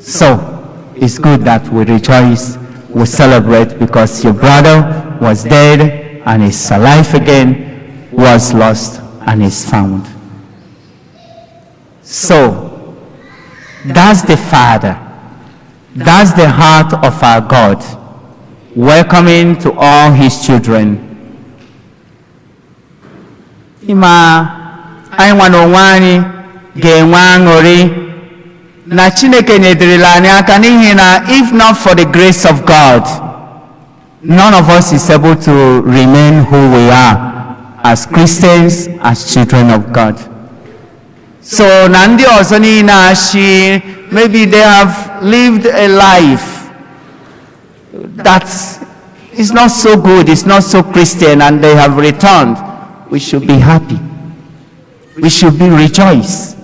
So it's good that we rejoice, we celebrate, because your brother was dead and is alive again, was lost and is found." So that's the Father. That's the heart of our God, welcoming to all his children. Ịma anyị nwa na onwe anyị ga-enwe aṅụrị na Chineke nyederela anyị aka, n'ihi na if not for the grace of God, none of us is able to remain who we are as Christians, as children of God. So na ndị ọzọ niile achị, maybe they have lived a life that is not so good, it's not so Christian, and they have returned. We should be happy. We should be rejoiced.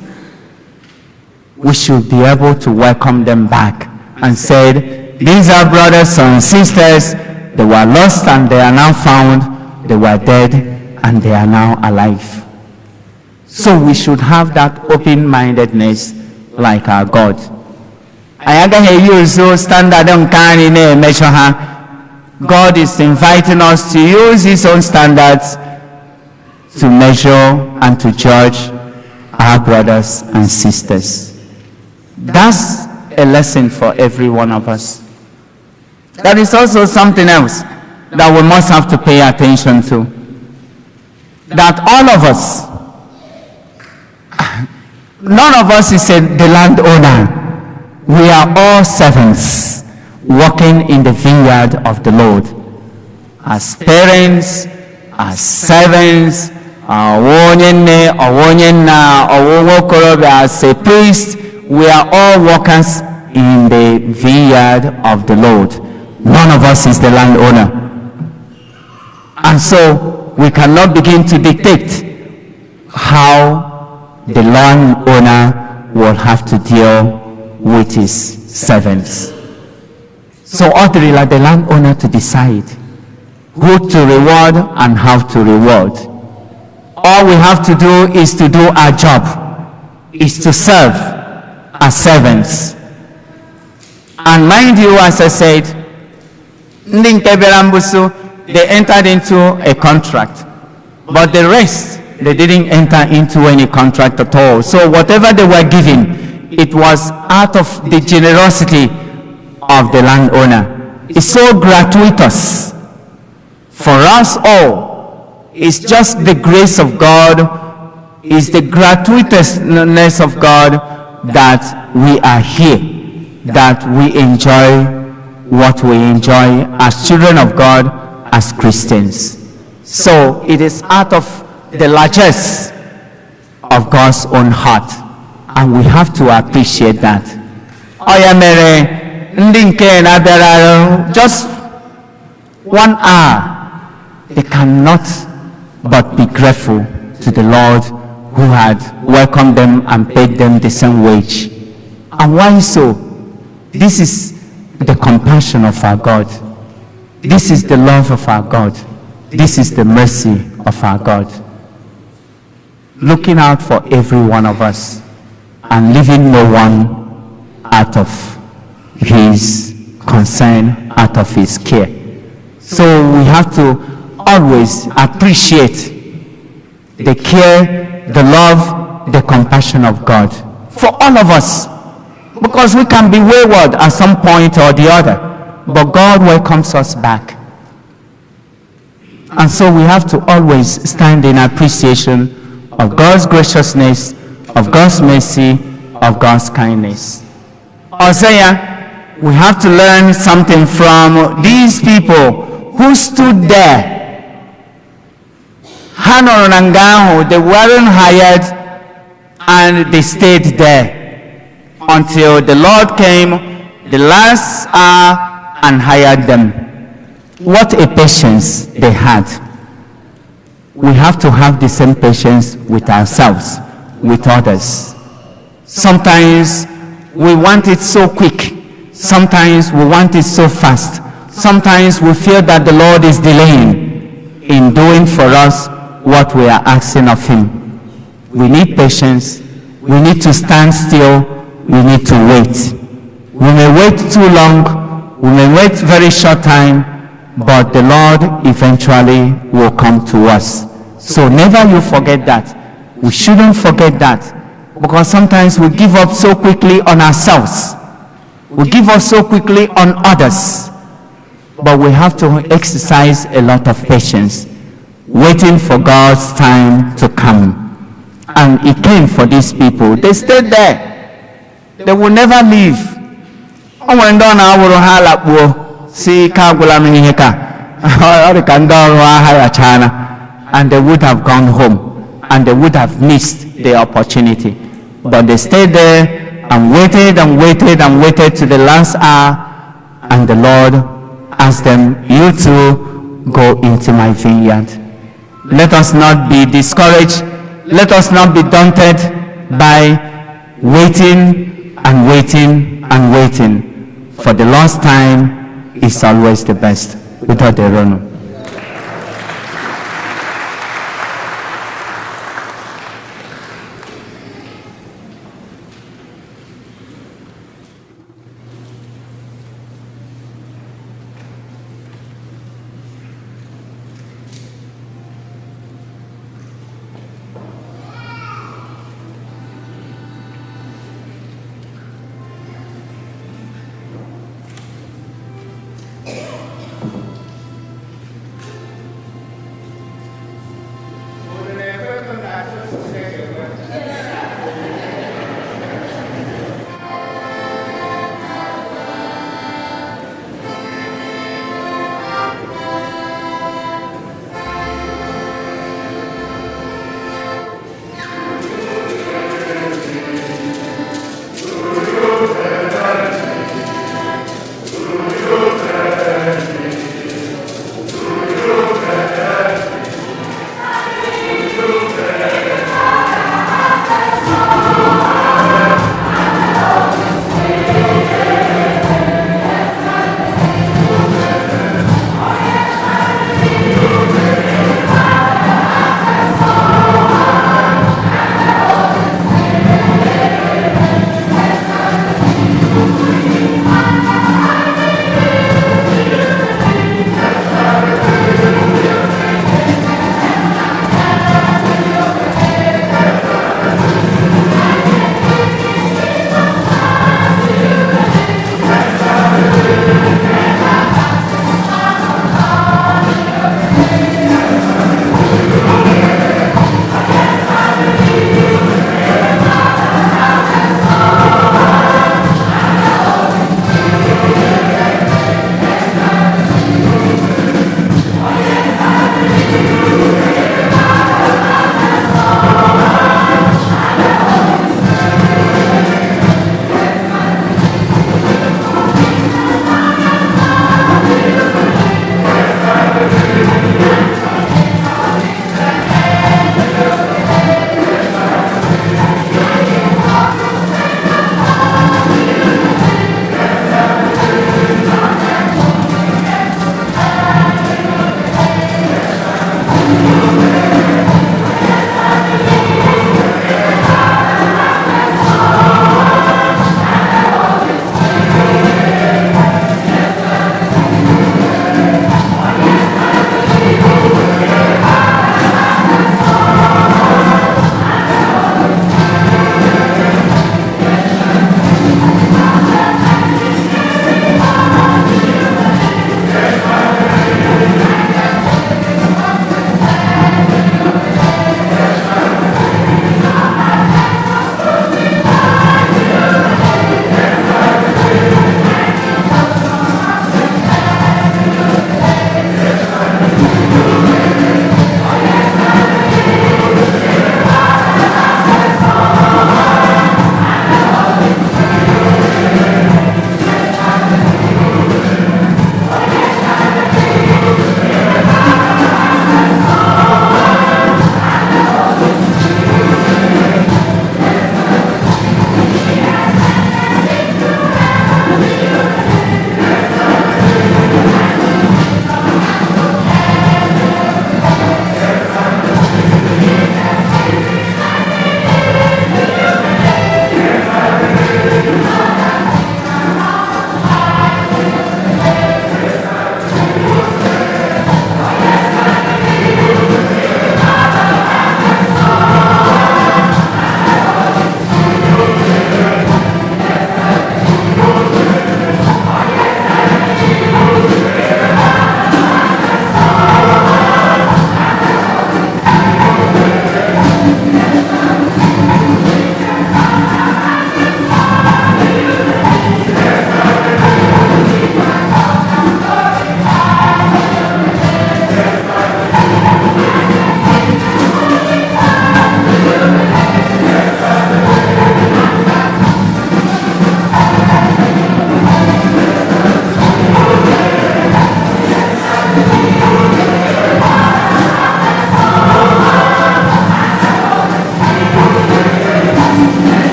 We should be able to welcome them back and said, "These are brothers and sisters. They were lost and they are now found. They were dead and they are now alive." So we should have that open-mindedness like our God. Anyị agaghị e-use standard nke anyị na-emesọ ha. God is inviting us to use his own standards to measure and to judge our brothers and sisters. That's a lesson for every one of us. That is also something else that we must have to pay attention to. That all of us, none of us is the landowner. We are all servants working in the vineyard of the Lord. As parents, as servants, onye nne, onye nna, nwa okorobịa, as a priest, we are all workers in the vineyard of the Lord. None of us is the landowner. And so we cannot begin to dictate how the landowner will have to deal with his servants. So ọ dịrịla the landowner to decide who to reward and how to reward. All we have to do is to do our job, is to serve as servants. And mind you, as I said, ndị nke bịara mbuso, they entered into a contract. But the rest, they didn't enter into any contract at all. So whatever they were given, it was out of the generosity of the landowner. It's so gratuitous for us all. It's just the grace of God, it's the gratuitousness of God that we are here, that we enjoy what we enjoy as children of God, as Christians. So it is out of the largesse of God's own heart, and we have to appreciate that. Ọ ya mere ndị nke na-abịara just one hour, they cannot but be grateful to the Lord who had welcomed them and paid them the same wage. And why so? This is the compassion of our God. This is the love of our God. This is the mercy of our God. Looking out for every one of us and leaving no one out of his concern, out of his care. So we have to always appreciate the care, the love, the compassion of God for all of us. Because we can be wayward at some point or the other, but God welcomes us back. And so we have to always stand in appreciation of God's graciousness, of God's mercy, of God's kindness. Hosea, we have to learn something from these people who stood there. Ha nọrọ na nga ahụ, they weren't hired and they stayed there until the Lord came the last hour and hired them. What a patience they had. We have to have the same patience with ourselves, with others. Sometimes we want it so quick. Sometimes we want it so fast. Sometimes we feel that the Lord is delaying in doing for us what we are asking of Him. We need patience. We need to stand still. We need to wait. We may wait too long. We may wait very short time, but the Lord eventually will come to us. So never you forget that. We shouldn't forget that, because sometimes we give up so quickly on ourselves. We give up so quickly on others. But we have to exercise a lot of patience, waiting for God's time to come. And it came for these people. They stayed there. They will never leave. O nwere ndị ọ na-awụrụ ha lakpuo si ike agwụla m ihe ka ọ dị ka ndị ọrụ agha yachana, and they would have gone home and they would have missed the opportunity. But they stayed there and waited and waited and waited to the last hour, and the Lord asked them, "You too go into my vineyard." Let us not be discouraged. Let us not be daunted by waiting. And waiting and waiting for the last time is always the best. Udo dịrị unu.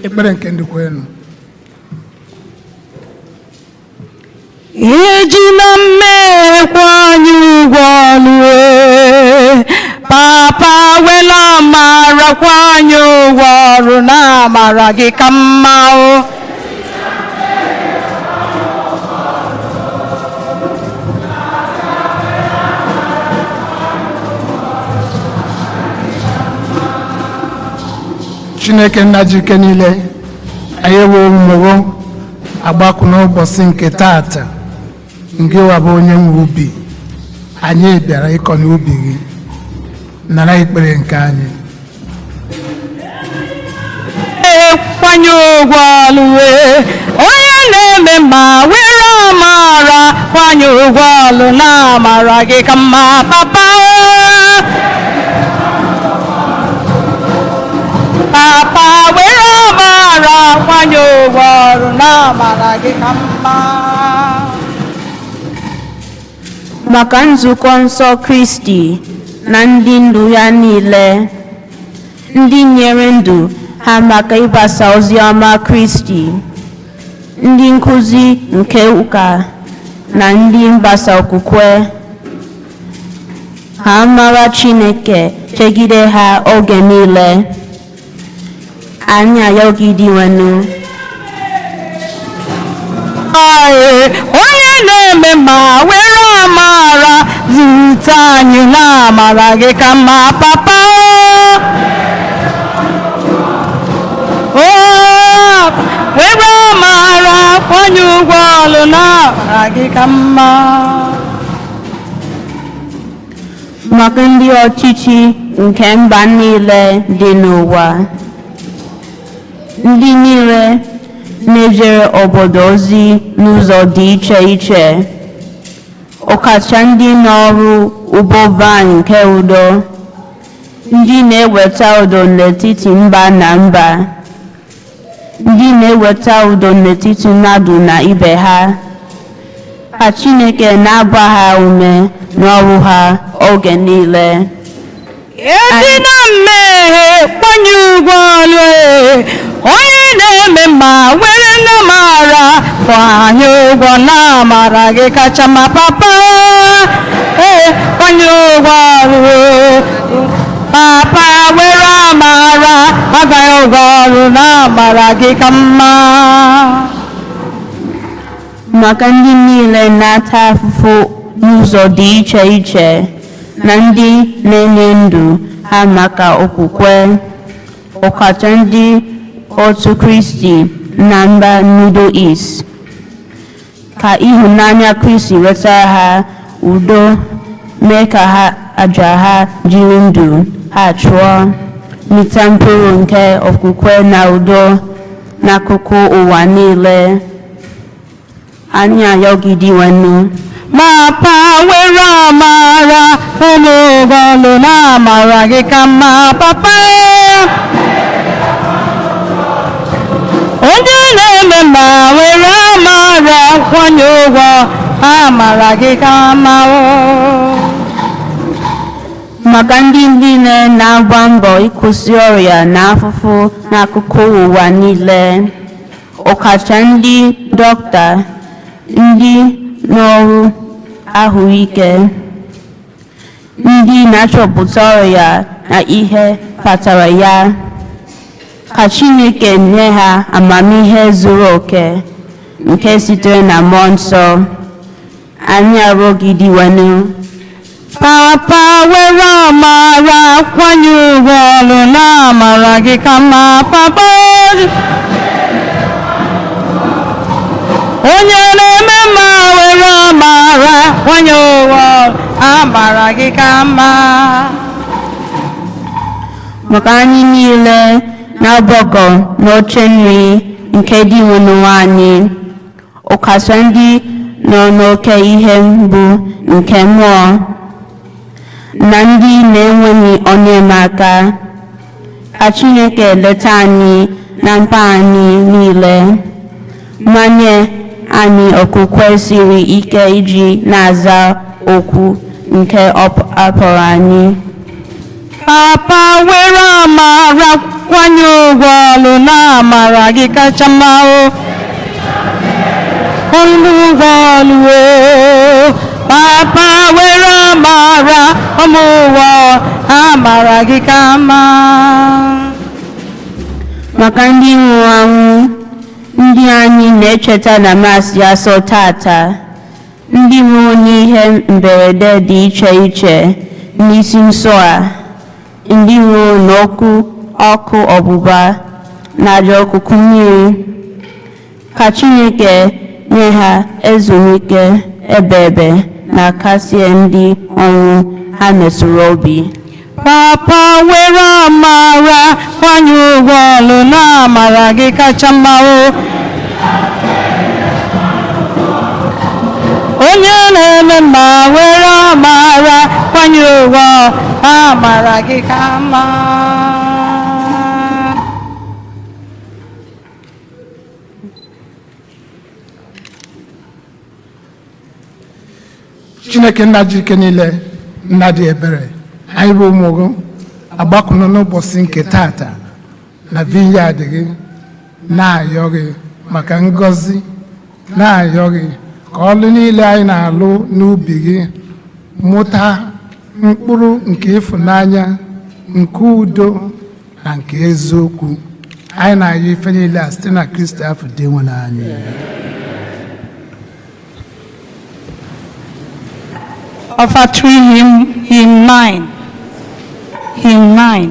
Ekpere nke ndị kwenu. Ejila mmehie kwụọ anyị ụgwọ ọlụ e. Papa wela amara kwụọ anyị ụgwọ ọrụ na amara gị ka mma o. Chineke nna ji ike niile, anyị ewe ụmụwo agbakụ n'ụbọchị nke taata. Ngịwa bụ onye nwe ubi, anyị bịara ịkọ n'ubi gị. Nara ikpere nke anyị. Kwanye ụgwọ ọlụ e. Onye na-eme ma were amara kwanye ụgwọ ọlụ na amara gị ka mma papa. Papa were amara kwanye ụgwọ ọrụ na amara gị ka mma. Maka nzukọ nsọ Kristi na ndị ndu ya niile, ndị nyere ndụ ha maka ịgbasa ozi ọma Kristi, ndị nkuzi nke ụka na ndị mgbasa okwukwe, ha mara Chineke chegide ha oge niile. Anyị ayọghị Dinwenu. Onye na-eme ma were amara zute anyị na amara gị ka mma papa. O were amara kwanye ụgwọ ọlụ na amara gị ka mma. Maka ndị ọchịchị nke mba niile dị n'ụwa, ndị niile na-ejere obodo ozi n'ụzọ dị iche iche, ọkacha ndị n'ọrụ ugbo vaịn nke udo, ndị na-eweta udo n'etiti mba na mba, ndị na-eweta udo n'etiti mmadụ na ibe ha, ka Chineke na-agba ha ume n'ọrụ ha oge niile. Ejina mmehie kwanye ụgwọ ọlụ e. Onye na-eme ma were namara kwanye ụgwọ na amara gị kacha mma papa. Ee, kwanye ụgwọ ọlụ e. Papa were amara agaghị ụgwọ ọrụ na amara gị ka mma. Maka ndị niile na-ata afụfụ n'ụzọ dị iche iche na ndị na-enye ndụ ha maka okwukwe, ọkacha ndị otu Kristi na mba Middle East, ka ịhụnanya Kristi wetara ha udo, mee ka ha aja ha jiri ndụ ha chụọ mịta mkpụrụ nke okwukwe na udo n'akụkụ ụwa niile. Anyị ayọghị Dinwenu. Papa were amara ụmụ ụgwọ ọlụ na amara gị ka mma papa. Onye na-eme ma were amara kwanye ụgwọ amara gị ka mma o. Maka ndị niile na-agba mbọ ịkwụsị ọrịa na afụfụ n'akụkụ ụwa niile, ọkacha ndị dọkịta, ndị n'ọrụ ahụike, ndị na-achọpụta ọrịa na ihe kpatara ya, ka Chineke nye ha amamihe zuru oke nke sitere na Mmụọ Nsọ. Anyị arịọghị Dinwenu. Papa were amara kwanye ụgwọ ọlụ na amara gị ka mma papa. Onye na-eme mma were amara kwanye ụgwọ amara gị ka mma. Maka anyị niile na-agbakọ n'oche nri nke Dinwenu anyị, ọkacha ndị nọ n'oke ihe mgbu nke mmụọ na ndị na-enweghị onye enyemaka, ka Chineke leta anyị na mkpa anyị niile, ma nye anyị okwukwe siri ike iji na-aza okwu nke ọ kpọrọ anyị. Papa were amara kwanye ụgwọ ọlụ na amara gị kacha mma o. Ọlụ ụgwọ ọlụ o. Papa were amara ụmụ ụwa amara gị ka mma. Maka ndị nwụrụ anwụ, ndị anyị na-echeta na Maasị asọ tata, ndị nwụrụ n'ihe mberede dị iche iche n'isi nso a, ndị nwụrụ n'ọkụ ọkụ ọgbụgba na ajọ okuku mmiri, ka Chineke nye ha ezumike ebebe na kasie ndị ọnwụ ha mesoro obi. Papa were amara kwanye ụgwọ ọlụ na amara gị kacha mma o. Onye na-eme mma were amara kwanye ụgwọ amara gị ka mma. Chineke nna ji ike niile, nna dị ebere, anyị bụ ụmụ gị agbakọnọ n'ụbọchị nke tata na vineyard gị, na-ayọ gị maka ngọzi, na-ayọ gị ka ọlụ niile anyị na-alụ n'ubi gị mụta mkpụrụ nke ịfụnanya, nke udo na nke eziokwu. Anyị na-ayọ ife niile a site na Kristi afọ dị nwe anyị. Offertory hymn, hymn 9. Hymn 9.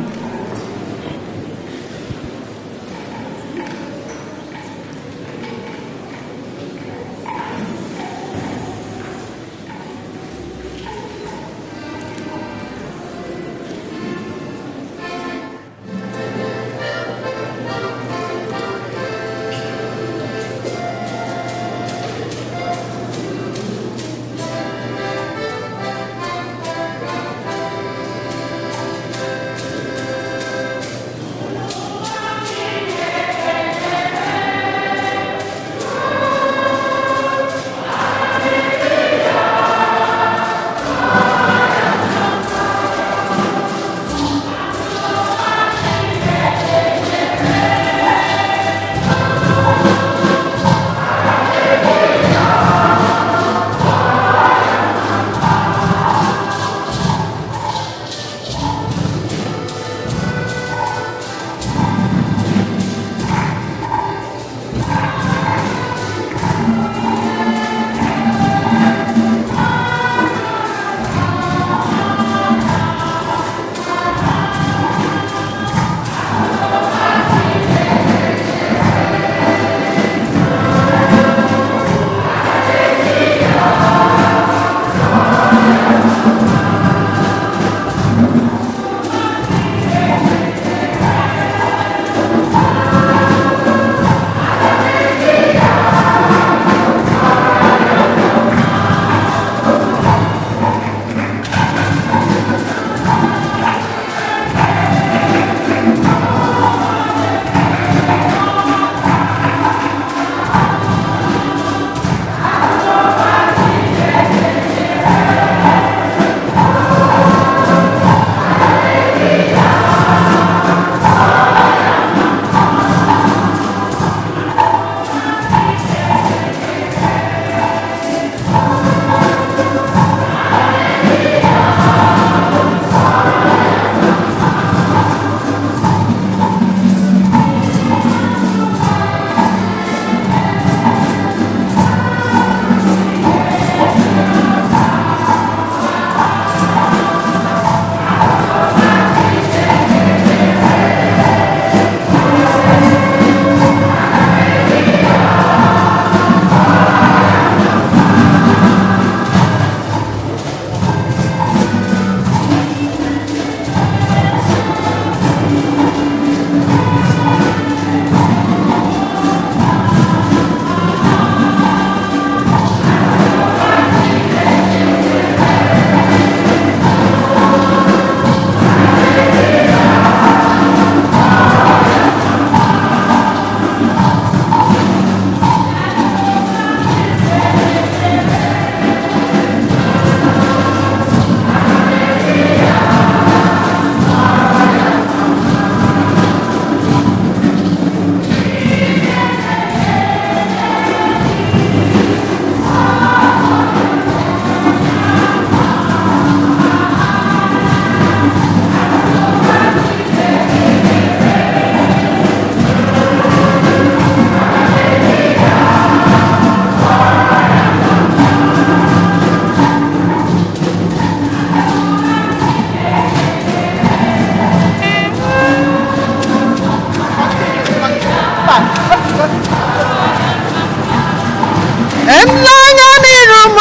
Nlanya n'iru m,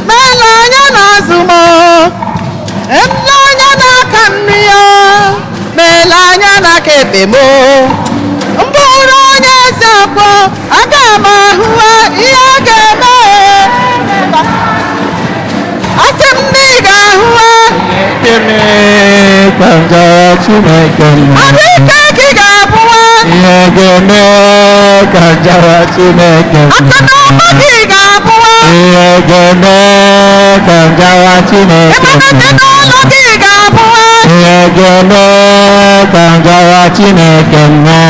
melanya n'azụ m, nlanya n'aka nri ya, melanya n'aka ekpe m. Mbụrụ onye eziokwu, aga m ahụ ihe a ga-eme. Asị m na ị ga-ahụ. Gịnị ka m gawa Chineke mma? Ọrụ ike gị ga-abụwa. Ihe ga-eme ka m gawa Chineke mma. Aka na ọma gị ga-abụwa. Ihe ga-eme ka m gawa Chineke Ịmana mma. ezinụlọ gị ga-abụwa. Ihe ga-eme ka m gawa Chineke mma.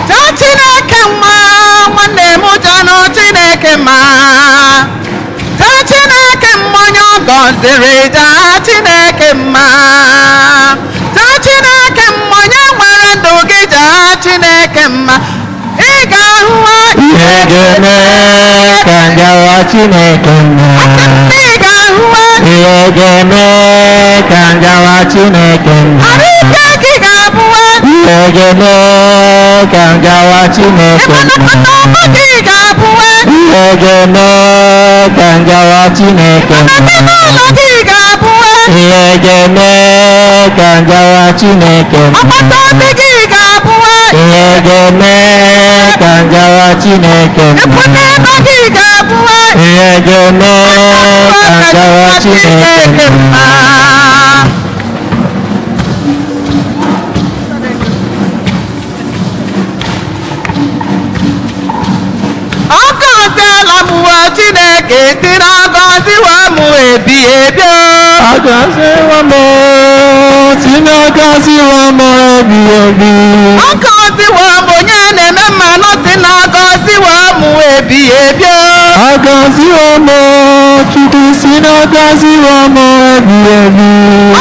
Jaa Chineke mma, nwanne m, janụ Chineke mma. Jaa Chineke mma, onye ọ gọziri, jaa Chineke mma. Jaa Chineke mma, onye nwere ndụ gị, jaa Chineke mma. Ị ga-ahụ. Ihe ga-eme ka m gawa Chineke mma. Ị ga-ahụ. Ihe ga-eme ka m gawa Chineke mma. Arụ ike gị ga-abụwa. Ihe ga-eme ka m gawa Chineke Ịmanakọta mma. ọma gị ga-abụwa. Ihe ga-eme ka m gawa Chineke mma. Ezinụlọ gị ga-abụwa. Ihe ga-eme ka m gawa Chineke mma. Agbata obi gị ga-abụwa. Ihe ga-eme ka m gawa Chineke Ikwu mma. n'ebe gị ga-abụwa. Ihe ga-eme ka m gawa Chineke mma. Ọ gọziela m uwe Chineke si na agọziwo m ebi ebi o. Agọziwo m, Chineke agọziwo m ebi ebi. Ọ gọziwo m, onye na-eme mmanụ si na agọziwo m ebi ebi o. Agọziwo m, Chukwu si na agọziwo m ebi ebi.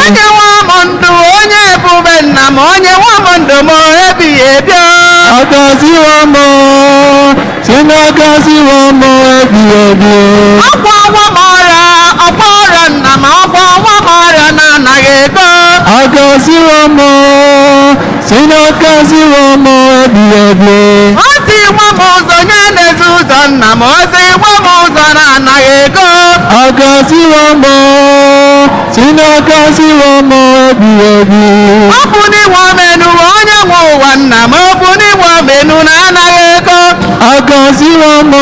Onye nwe m ndụ, onye ebube nna m, onye nwe m ndụ m ebighị ebi o. Agọziwo m, Chineke agọziwo m ebi ebi. Ọgwọ nwa m ọrịa, ọgwọ ọrịa nna m, ọgwọ nwa m ọrịa na-anaghị ego. Agọziwo m, Chineke agọziwo m ebi ebi. Ozi nwa m ụzọ, onye na-ezi ụzọ nna m, ozi nwa m ụzọ na-anaghị ego. Agọziwo m, Chineke agọziwo m ebi ebi. Ọ bụ n'inwe omenu onye nwe ụwa nna m, ọ bụ n'inwe omenu na-anaghị ego. Agọziwo m,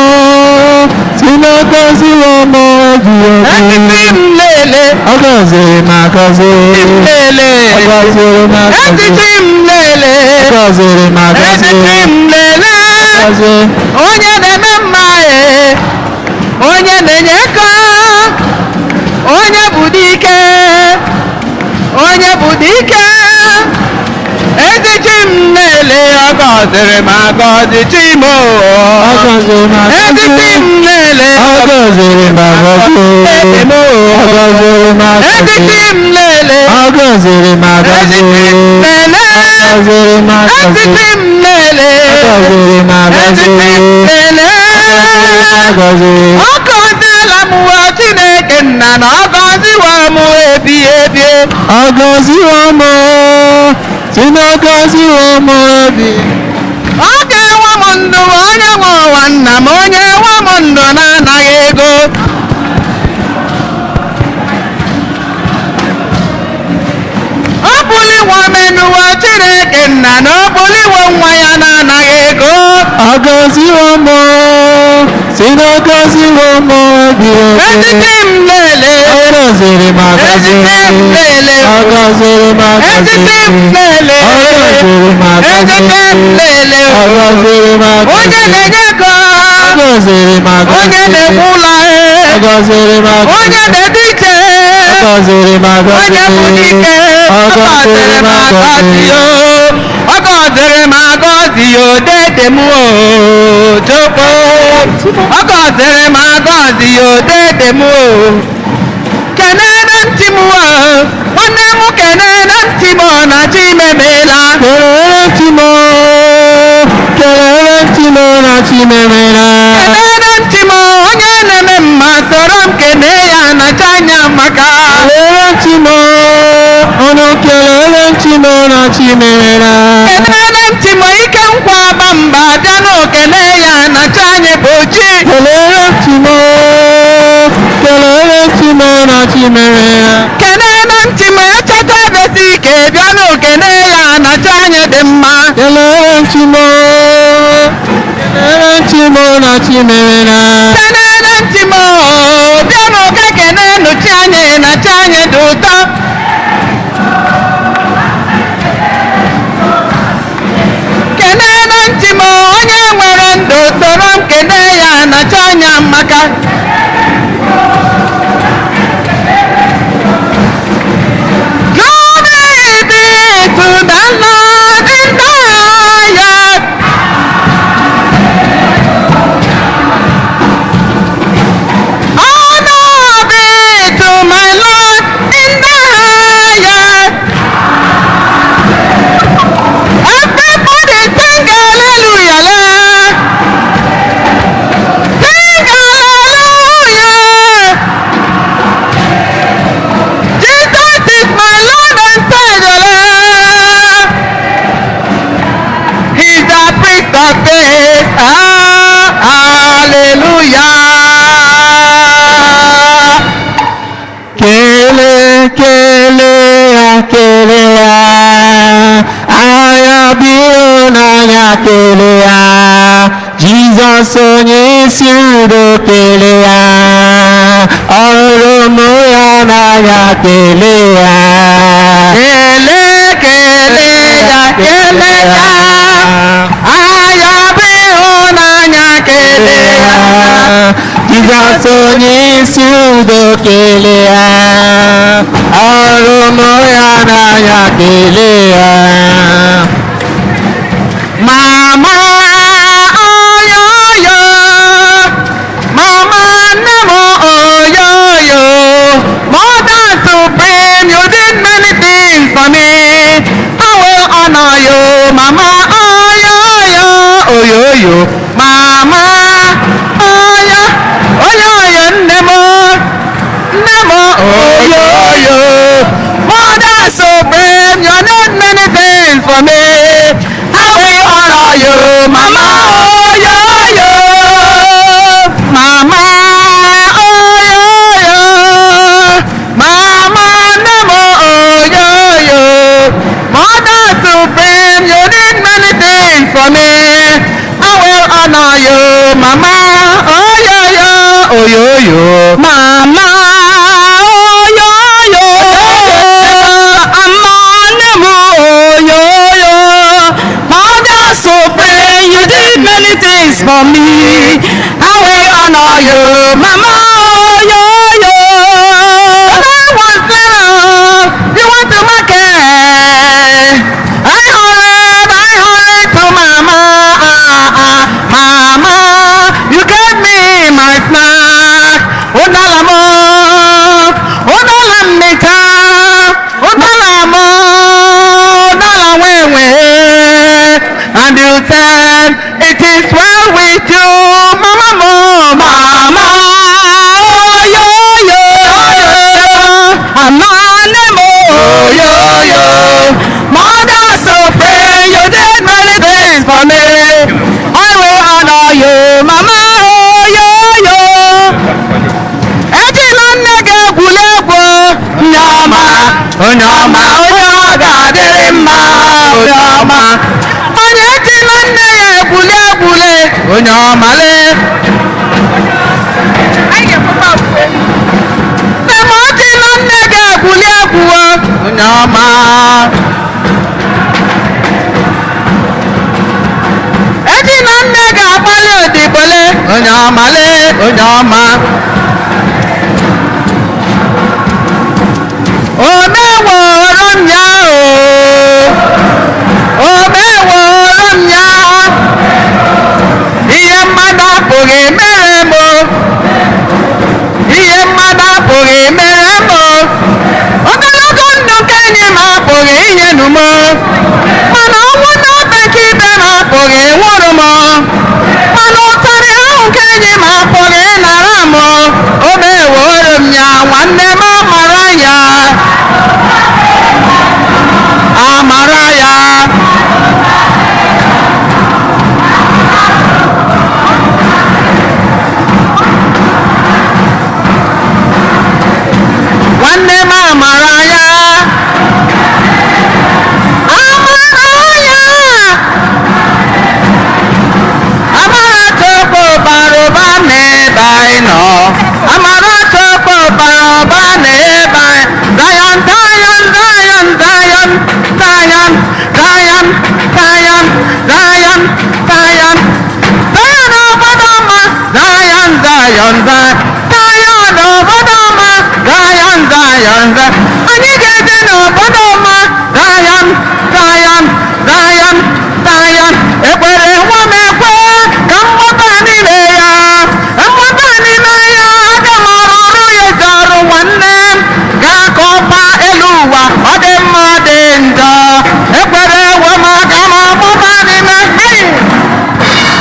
Chineke agọziwo m ebi Etiti ebi. m lele, Agọziri m agọzi. m lele, Agọziri m agọzi. etiti m lele, Agọziri m agọzi. etiti m lele. Agọzi. Onye na-eme mma e, onye na-enye ego, onye bụ dike, onye bụ dike. Ezi chi m na-ele, ọgọziri m agọzi chi m o. Agọziri m Ezi agọzi. chi m na-ele, Agọziri m agọzi. eze m o. Agọziri m Ezi agọzi. chi m na-ele, Agọziri m ezi agọzi. chi m na-ele, Agọziri m ezi agọzi. chi m na-ele, Agọziri m ezi agọzi. chi m na-ele. Agọziri. Ọ gọziela m ụwa Chineke nna na ọ gọziwo m ebi ebi. Agọziwo m, Chineke agọziwo m ebi. Ọ ga-enwe m ndụ, onye nwe ụwa nna m, onye nwe m ndụ na-anaghị ego. Ọ bụliwo menuwo Chineke nna na ọ bụliwo nwa ya na-anaghị ego. Agọziwo m, Chineke agọziwo m ebi ebi. Etiti m lele, Agọziri m agọzi. etiti m lele, Agọziri m agọzi. etiti m lele, Agọziri m agọzi. etiti m lele. Agọziri m agọzi. Onye na-enye ego, Agọziri m agọzi. onye na-ekwu ụlọ, Agọziri m agọzi. onye na-ede iche, Agọziri m agọzi. onye bụ dike, ọ gọziri m agọzi o, ọ gọziri m agọzi o, dede m o, chukwu, ọ gọziri m agọzi o, dede m o. Kenere ntị m o, nwanne m, kenere ntị m o, na chi memela. Kelere Chimo, kelere Chimo na Chimemela. na Chimerela. Kenere m Chimo ike nkwa aba mba bịa n'okene ya na chi anyị bụ chi. Kelere m Chimo, kelere m Chimo na Chimerela. Kenere m Chimo echeta ebesi ike bịa n'okene ya na chi anyị dị mma. Kelere m Chimo, kelere m Chimo na Chimerela. Kenere m Chimo bịa n'ụka kene nụ chi anyị na chi anyị dị ụtọ. Kenere m Chimo onye nwere ndụ soro m kene ya na chi anyị amaka. Glory be to the Lord in the highest. Honor be to my Lord in the highest. Everybody sing hallelujah. Sing hallelujah. Jesus is my Lord and Savior. He's the priest of faith. Ah, hallelujah. Kele, kele ya, kele ya. Anya bi ịhụnanya kele ya. Jizọs onye isi udo kele ya. Ọhụrụ mụ ya n'anya kele ya. Kele, kele ya, kele ya. Anya bụ ịhụnanya kele ya. Jizọs onye isi udo kele ya. Ọhụrụ mụ ya n'anya kele ya. Mama oyoyo, mama nne m oyoyo, mother supreme, you did many things for me. I will honor you, mama oyoyo, oyoyo, mama oyo, oyoyo nne m, nne m oyoyo. Mother supreme, you did many things for me. I will honor you, mama oyoyo, mama oyoyo, mama nne m oyoyo. Mother supreme, you did many things for me. I will honor you, mama oyoyo, oyoyo, mama oyoyo, mama nne m oyoyo. Mother supreme, you did many things for me. I will honor you, mama oyoyo. When I was little, you went to market. I hollered to mama, ah, ah, mama, you gave me my snack. Udala mo, udala mita, udala mo, udala wewe. And you said, it is well with you, mama mo, mama, oh, yo, yo, mama, mo, yo, yo. Mother supreme, you did many things for me. I will honor you, mama, oh, yo, yo. Ejila nne gị egwuregwu, onye ọma, onye ọma, onye ọ ga-adịrị mma, onye ọma. Onye ejila nne ya egwuli egwule, onye ọma lee. Nne m ejila nne gị egwuli egwu, onye ọma. Ejila nne gị agbalị odibole, onye ọma lee, onye ọma. Omeworo m ya o, omeworo m ya, ihe mmadụ apụghị mere m o, ihe mmadụ apụghị mere m o, ogologo ndụ nke enyi m apụghị inyenu m o, mana ọnwụ n'obe nke ibe m apụghị nwụrụ m o, mana ụtarị ahụ nke enyi m apụghị ịnara m o, omeworo m ya, nwanne m amara ya. Zion, Zion, Zion, obodo ọma, Zion, Zion, Zion. Anyị ga-eje n'obodo ọma, Zion, Zion, Zion, Zion. Ekwere nwa m ekwe ka m gbaba n'ime ya, mgbaba n'ime ya, aga m arụrụ ya ezi ọrụ. Nwanne m ga-akọpa elu ụwa, ọ dị mma, ọ dị njọ. Ekwere nwa m, aga m agbaba n'ime. Hey!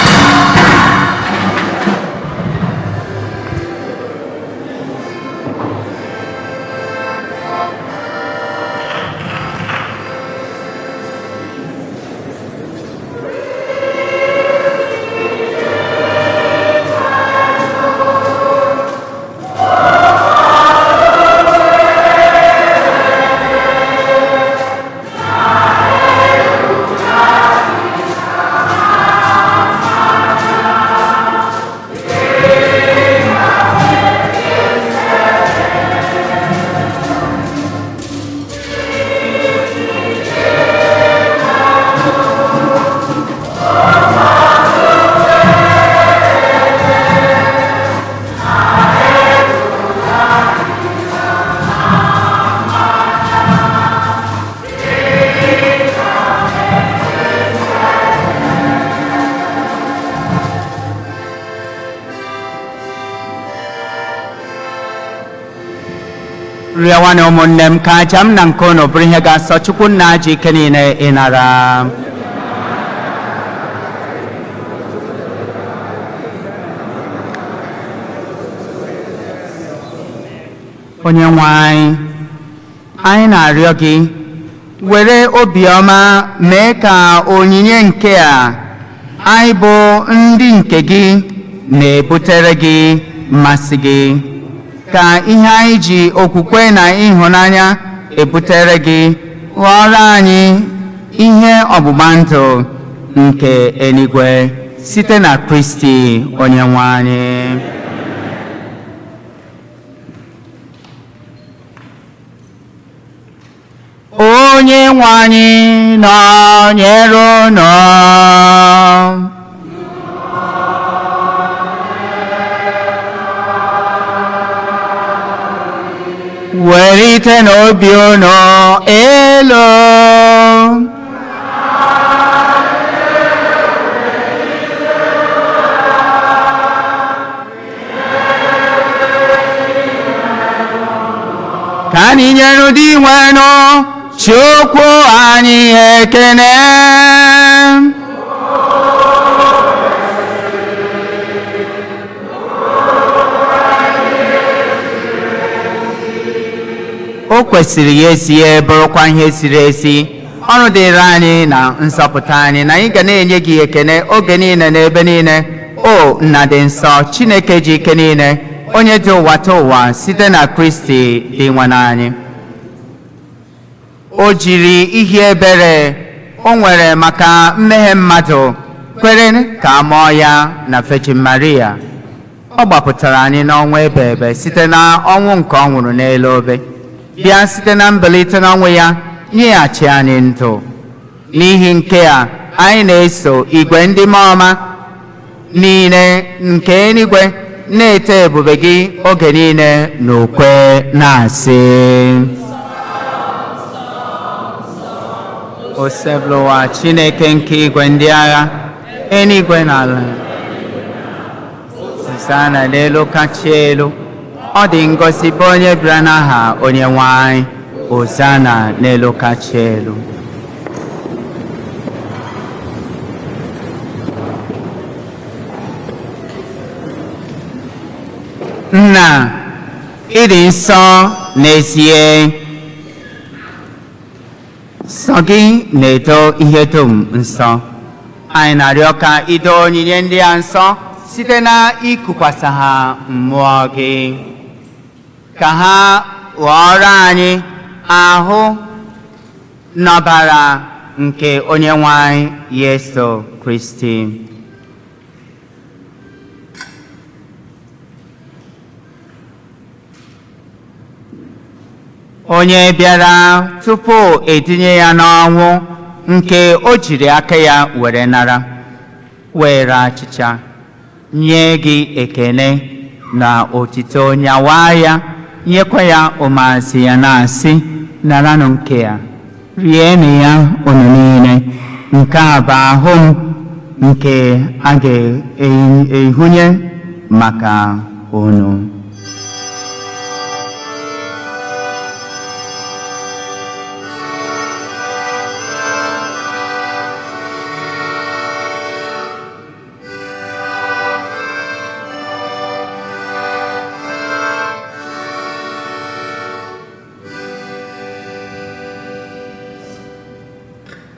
Rịọwanụ, ụmụnne m, ka aja m na nke unu bụrụ ihe ga-asọ Chukwu Nna ji ike niile ịnara. Onye nwe anyị, anyị na-arịọ gị, were obiọma mee ka onyinye nke a anyị bụ ndị nke gị na-ebutere gị mmasị gị, ka ihe anyị ji okwukwe na ịhụnanya ebutere gị ghọọrọ anyị ihe ọgbụgba ndụ nke eluigwe, site na Kristi onye nwe anyị. Onye nwe anyị nọnyere unu. Welite n'obi unu elu. Ka anyị nyere ụdị nwenụ Chukwu anyị ekene. O kwesịrị ya ezie, bụrụkwa ihe ziri ezi, ọrụ dịrị anyị na nzọpụta anyị, na anyị ga na-enye gị ekene oge niile n'ebe niile, o Nna dị nsọ, Chineke ji ike niile, onye dị ụwa ta ụwa, site na Kristi dị nwe anyị. O jiri ihe ebere o nwere maka mmehie mmadụ kwere ka a mụọ ya na Virgin Maria. Ọ gbapụtara anyị n'ọnwụ ebe ebe site na ọnwụ nke ọ nwụrụ n'elu obe, bịa site na mbilite n'ọnwụ ya nyeghachi anyị ndụ. N'ihi nke a, anyị na-eso igwe ndị mmụọ ọma niile nke eluigwe na-eto ebube gị oge niile n'ukwe na-asị: Osebụlụwa Chineke nke igwe ndị agha, eluigwe na ala. Hosana n'elu kacha elu. Ọ dị ngọzi bụ onye bịara n'aha onye nwe anyị. Hosana n'elu kacha elu. Nna, ịdị nsọ n'ezie. Nsọ gị na-edo ihe dum nsọ. Anyị na-arịọ ka ido onyinye ndị a nsọ site na ikukwasa ha mmụọ gị, ka ha ghọọrọ anyị ahụ n'ọbara nke onye nwe anyị Yesu Kristi. Onye bịara tupu etinye ya n'ọnwụ nke o jiri aka ya were nara, were achịcha nye gị ekele, Na otito, nyawa ya, nyekwa ya ụmụazị ya, na-asị: "Naranụ nke ya, rienụ ya unu niile. Nke a bụ ahụ m nke a ga-ehunye maka unu."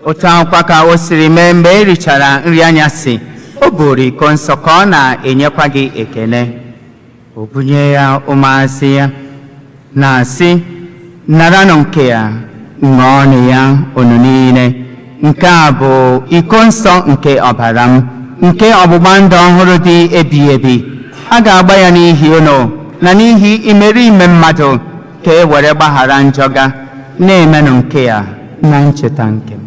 Otu ahụkwa ka o siri mee, mgbe e richara nri anyasị, o buru iko nsọ, ka ọ na-enyekwa gị ekele, o bunye ya ụmụazị ya, na-asị: "Naranụ nke ya, ṅụọnụ ya unu niile. Nke a bụ iko nsọ nke ọbara m, nke ọgbụgba ndụ ọhụrụ dị ebighị ebi. A ga-agba ya n'ihi unu na n'ihi imerime mmadụ, ka e were gbaghara njọ ga. Na-emenụ nke ya na ncheta nke m."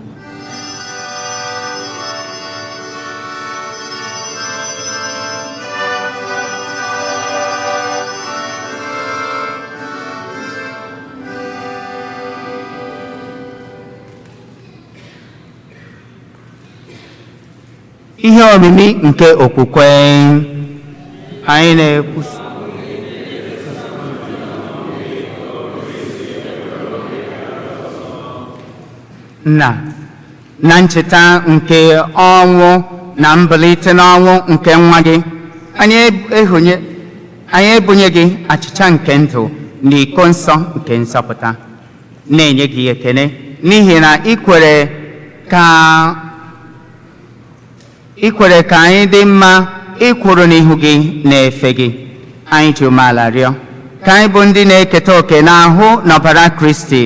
Ihe omimi nke okwukwe. Anyị na-ekwusa nna na ncheta nke ọnwụ na mbilite n'ọnwụ nke nwa gị, anyị ebunye gị achịcha nke ndụ na iko nsọ nke nzọpụta, na-enye gị ekele n'ihi na ị kwere ka anyị dị mma ịkwụrụ n'ihu gị na-efe gị. Anyị ji umeala rịọ ka anyị bụ ndị na-eketa oke n'ahụ n'ọbara Kristi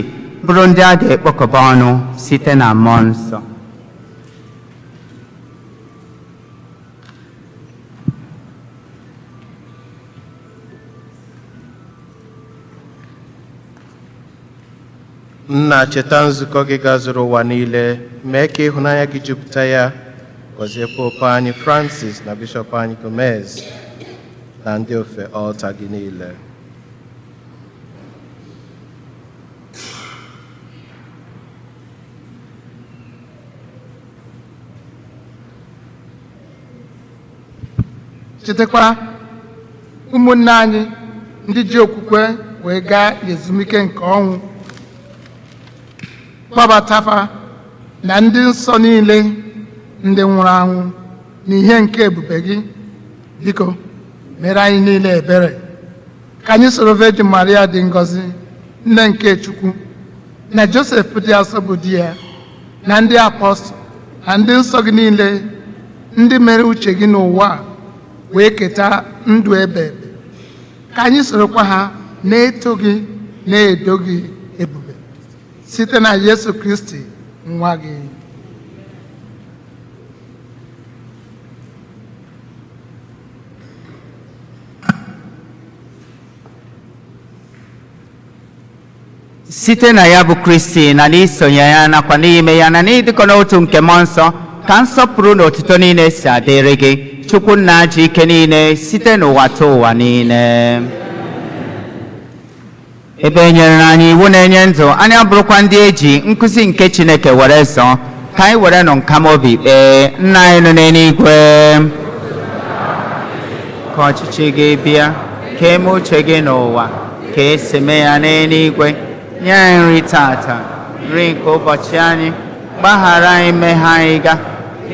bụrụ ndị a ga-ekpokọba ọnụ site na Mmụọ Nsọ. Nna, cheta nzukọ gị gazuru ụwa niile, mee ka ịhụnanya gị jupụta ya. Gọzie Popu anyị Francis na Bishọp anyị Gomez na ndị ofe ọlta gị niile. Chetakwa ụmụnne anyị ndị ji okwukwe wee gaa ezumike nke ọnwụ, kpọbatafa na ndị nsọ niile ndị nwụrụ anwụ n'ihe nke ebube gị. Biko mere anyị niile ebere, ka anyị soro Virgin Maria dị ngọzi, nne nke Chukwu, na Josef dị asọ bụ di ya, na ndị apọstụl na ndị nsọ gị niile ndị mere uche gị n'ụwa a, wee keta ndụ ebe ebe, ka anyị sorokwa ha na-eto gị, na-edo gị ebube, site na Yesu Kristi nwa gị. Site na ya bụ Kristi, na n'isonye ya, nakwa n'ime ya, na n'ịdịkọ n'otu nke Mmụọ Nsọ, ka nsọpụrụ na otuto niile si adịrị gị, Chukwu Nna ji ike niile, site n'ụwa ta ụwa niile. Ebe e nyere anyị iwu na-enye ndụ, anyị abụrụkwa ndị eji nkụzi nke Chineke were zọọ, ka anyị were nụ nkamobi kpee: Nna anyị nọ n'eluigwe, ka ọchịchị gị bịa, ka eme uche gị n'ụwa ka esi mee ya n'eluigwe. Nye anyị nri tata, nri nke ụbọchị anyị. Gbaghara anyị mmehie anyị ga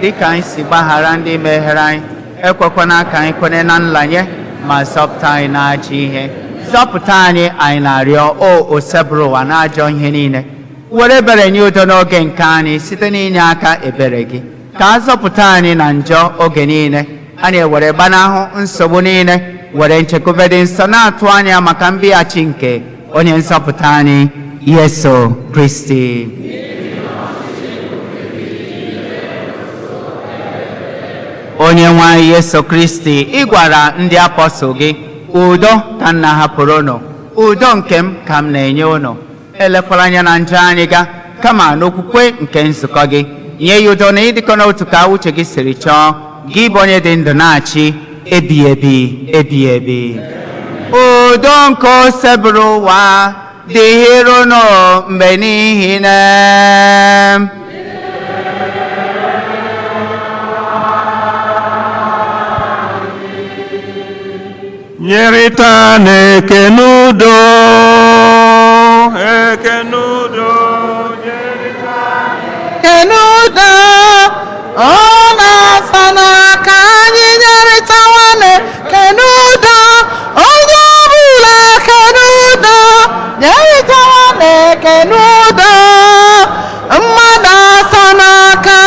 dịka anyị si gbaghara ndị meghere anyị. Ekwekwana ka anyị kwere na nlanye, ma zọpụta anyị n'ajọ ihe. Zọpụta anyị, anyị na-arịọ, o Osebụrụ ụwa, n'ajọ ihe niile. Were ebere nye udo n'oge nke anyị, site n'inye aka ebere gị, ka a zọpụta anyị na njọ oge niile, anyị ewere gbanahụ nsogbu niile, were nchekwube dị nsọ na-atụ anya maka mbịghachi nke onye nzọpụta anyị Yesu Kristi. Onye nwe anyị Yesu Kristi, ị gwara ndị apọstụl gị: "Udo ka m na-ahapụrụ unu, udo nke m ka m na-enye unu." Elekwala anya na njọ anyị ga, kama n'okwukwe nke nzukọ gị, nye ya udo na ịdịkọ n'otu ka uche gị siri chọọ, gị bụ onye dị ndụ na-achị ebi ebi ebi ebi. Udo nke Osebụrụ ụwa dịrị unu mgbe niile. Nyerịta na-eke n'udo, eke n'udo, nyerịta. Kenudo, ọ na-asa n'aka anyị nyerịta nwanne. Kenudo, onye ọbụla kenudo, nyerịta nwanne kenudo, mmadụ asa n'aka.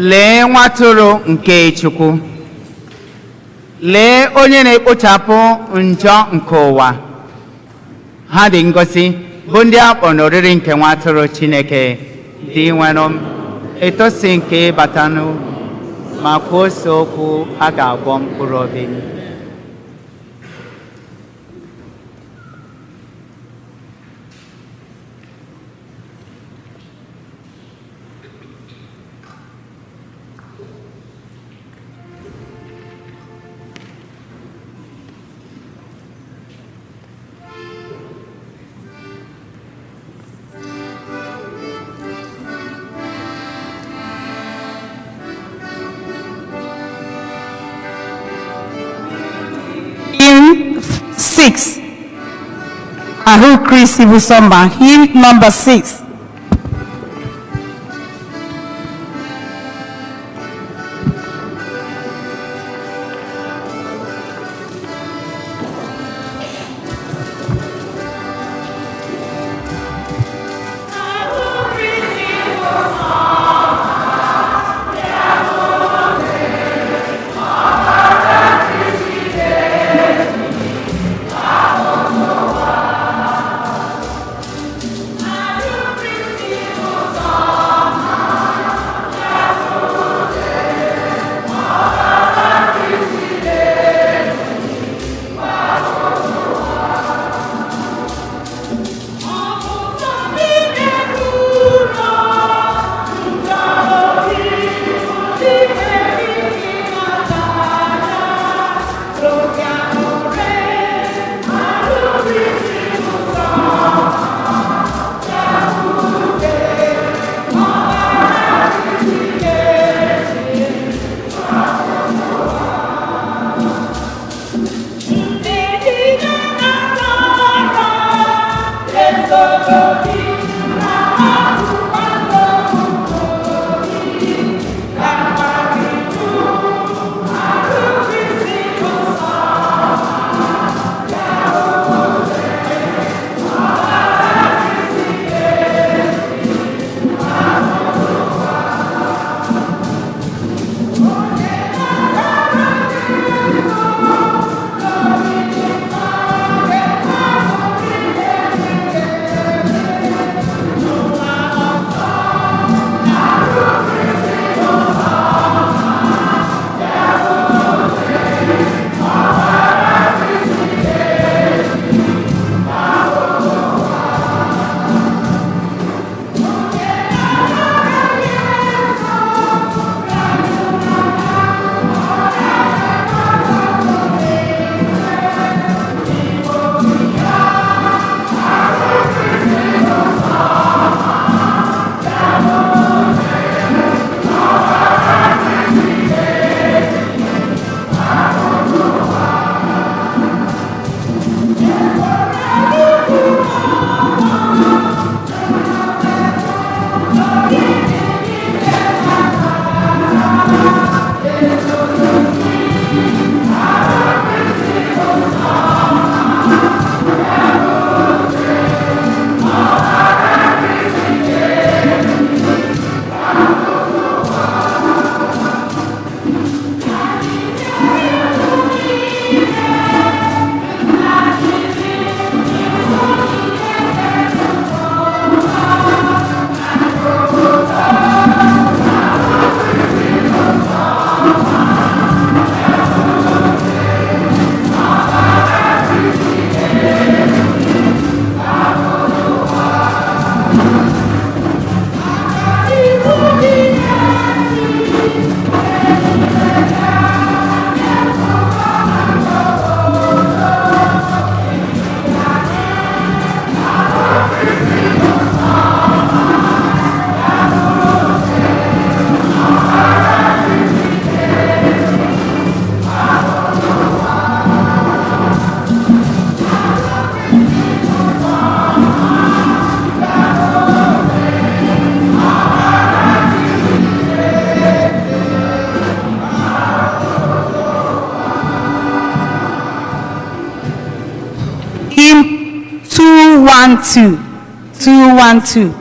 Lee nwatụrụ nke Chukwu. Lee onye na-ekpochapụ njọ nke ụwa. Ha dị ngọzi bụ ndị a kpọrọ n'oriri nke nwatụrụ Chineke. Dị nwere etosi nke ịbatanụ ma kwuo ose okwu a ga-agwọ mkpụrụ obi m. Hymn 6. Ahu Kristi Busomba, hymn number 6. Ahu 212. 212.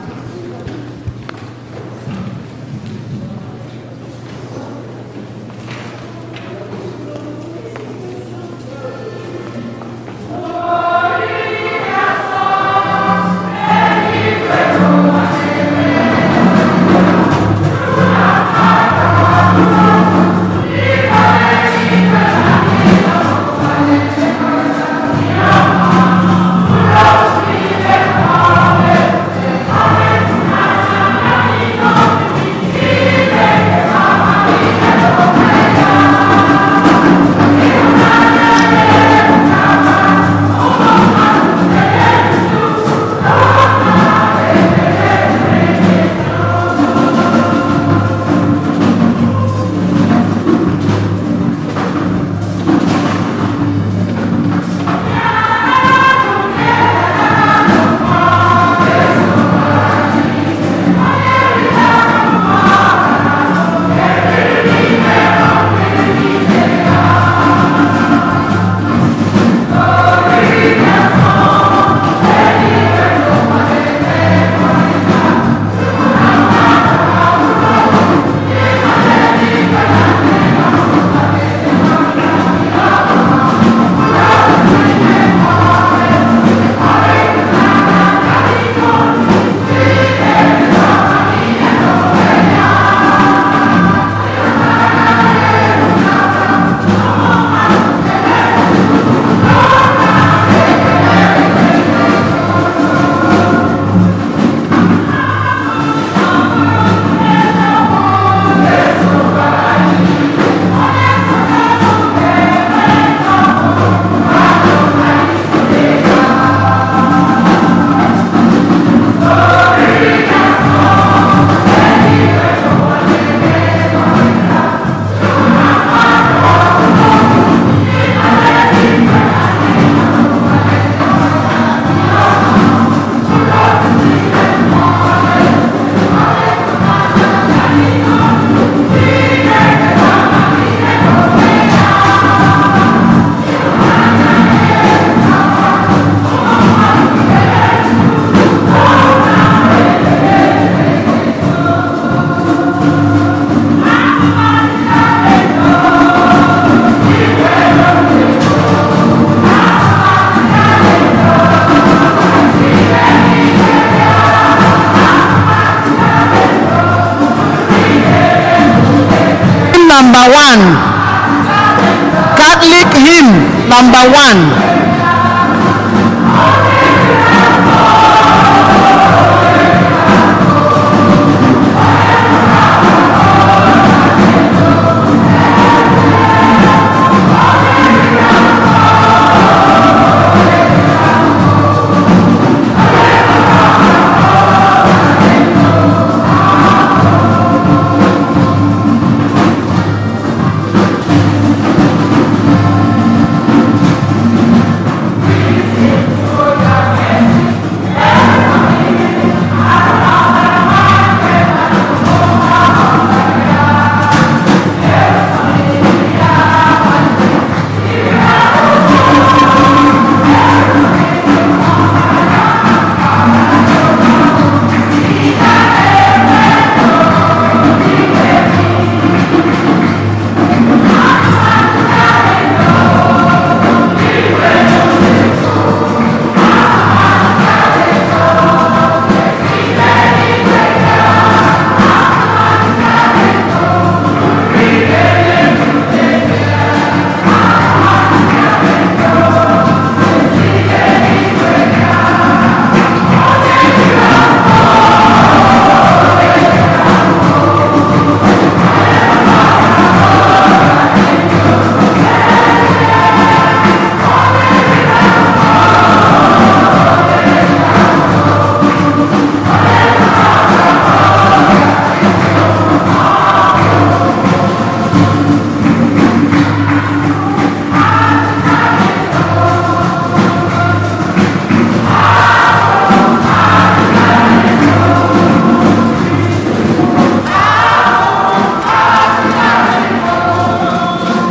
Number 1. Catholic hymn number 1.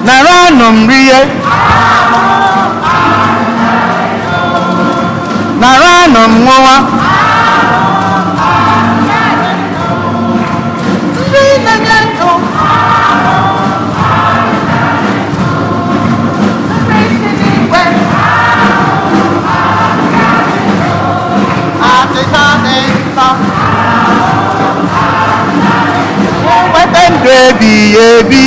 Naranụ m rie. Naranụ m. Nnwụwa. Ndị na-enye ndụ. Ndị si n'igwe. Achịcha dị nsọ. Nweta ndụ ebighị ebi.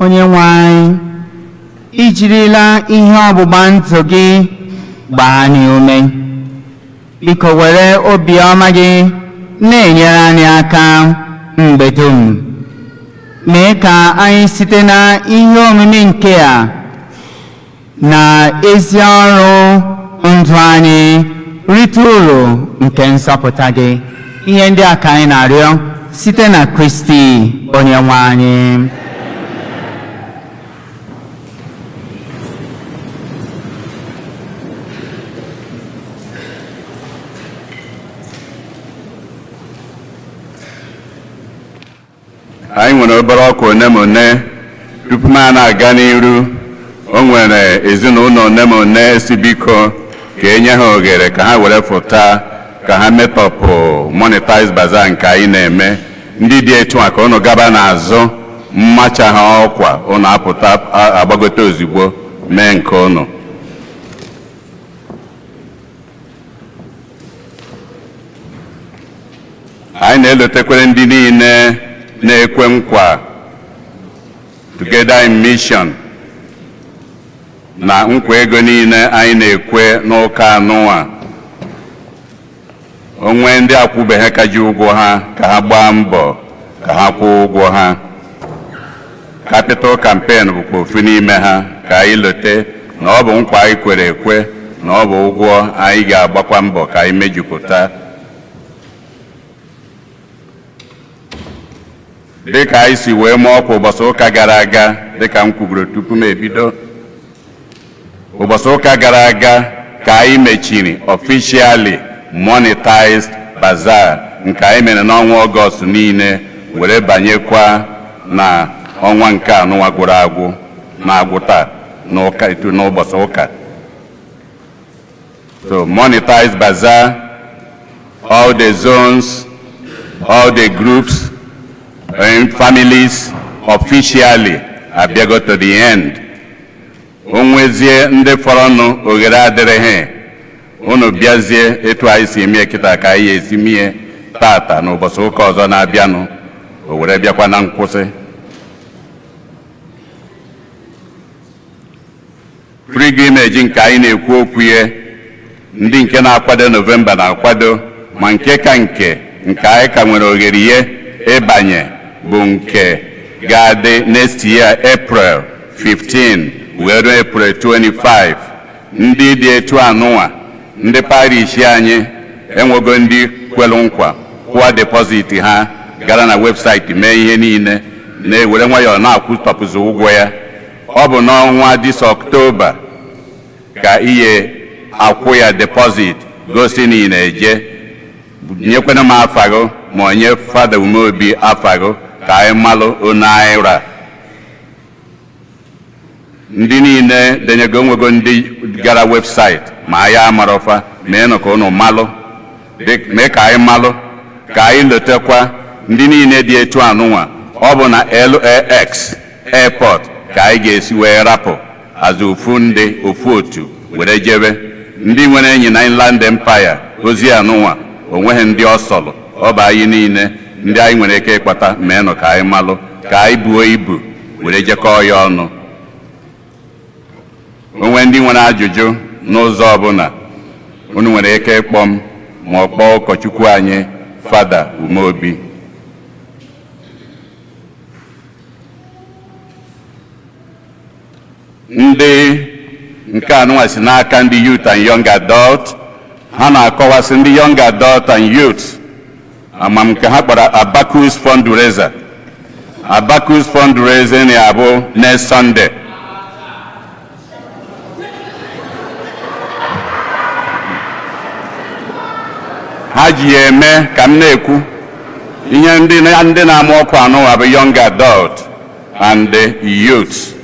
Onye nwe anyị, i jirila ihe ọgbụgba ndụ gị gbaa anyị ume. Biko were obiọma gị na-enyere anyị aka mgbe dum. Mee ka anyị site na ihe omimi nke a na ezi ọrụ ndụ anyị rite uru nke nzọpụta gị. Ihe ndị a ka anyị na-arịọ site na Kristi onye nwe anyị. Anyị nwere obere ọkwa one ma one tupu m a na-aga n'iru. O nwere ezinụlọ one ma one si biko ka enye ha oghere ka ha were fụta ka ha metọpụ monetize bazaar nke anyị na-eme. Ndị dị etu a ka unu gaba n'azụ mmacha ha ọkwa, unu apụta agbagote ozugbo mee nke unu. Anyị na-elotekwere ndị niile na-ekwe nkwa Together in Mission na nkwa ego niile anyị na-ekwe n'ụka anụnwa. Onwe ndị akwụbeghị ka ji ụgwọ ha, ka ha gbaa mbọ ka ha kwụọ ụgwọ ha. Capital campaign bụkwa ofu n'ime ha, ka anyị lote na ọ bụ nkwa anyị kwere ekwe na ọ bụ ụgwọ anyị ga-agbakwa mbọ ka anyị mejupụta. Dịka anyị si wee mụọ ọkwa ụbọchị ụka gara aga, dịka m kwuburu tupu m ebido, ụbọchị ụka gara aga ka anyị mechiri officially monetized bazaar nke anyị mere n'ọnwa Ọgọst niile were banyekwa na ọnwa nke anụnwa gwụrụ agwụ na-agwụ taa n'ụka n'ụbọchị ụka. So monetized bazaar, all the zones, all the groups and families officially abịago to the end. O nwezie ndị fọrọnụ oghere adịrịghị, unu bịazie etu anyị si emie kịta ka anyị esi mie tata na ụbọchị ụka ọzọ na-abịanụ, o were bịakwa na nkwụsị. Pilgrimage nke anyị na-ekwu okwu ya, ndị nke na-akwado Nọvemba na-akwado, ma nke ka nke Nke anyị ka nwere oghere ihe ịbanye bụ nke ga-adị next year, April 15 wee ruo April 25. Ndị dị etu anụnwa, ndị parish anyị enwego ndị kwelu nkwa, kwụọ deposit ha, gara na website mee ihe niile, na-ewere nwayọọ na-akwụtọpụzi ụgwọ ya. Ọ bụ n'ọnwa this October ka iye akwụ ya deposit, gosi na ị na-eje. Nyekwana m afa gị ma onye Fada Umeobi afa gị ka anyị malụ onu anyị ra. Ndị niile denyego, nwego ndị gara website ma anyị amarọfa. Meenụ ka unu malụ, mee ka anyị malụ, ka anyị lotekwa ndị niile dị etu anụnwa. Ọ bụ na LAX airport ka anyị ga-esi wee rapụ azụ ofu ndị ofu otu were jebe. Ndị nwere enyi na Inland Empire, ozi anụnwa onweghị ndị ọ sọlụ, ọ bụ anyị niile. Ndị anyị nwere ike ịkpata, meenụ ka anyị malụ, ka anyị buo ibu were jekọọ ya ọnụ. Onwe ndị nwere ajụjụ n'ụzọ ọbụla, unu nwere ike ịkpọ m ma ọ kpọọ ụkọchukwu anyị, Fada Umeobi. Ndị nke anụnwa si n'aka ndị youth and young adult. Ha na-akọwasị ndị young adult and youth amam nke ha kpọrọ Abacus fundraiser. Abacus fundraising ya bụ next Sunday. Ha ji ya eme ka m na-ekwu ihe ndị na-ama ọkụ anụnwa bụ young adult and the youth.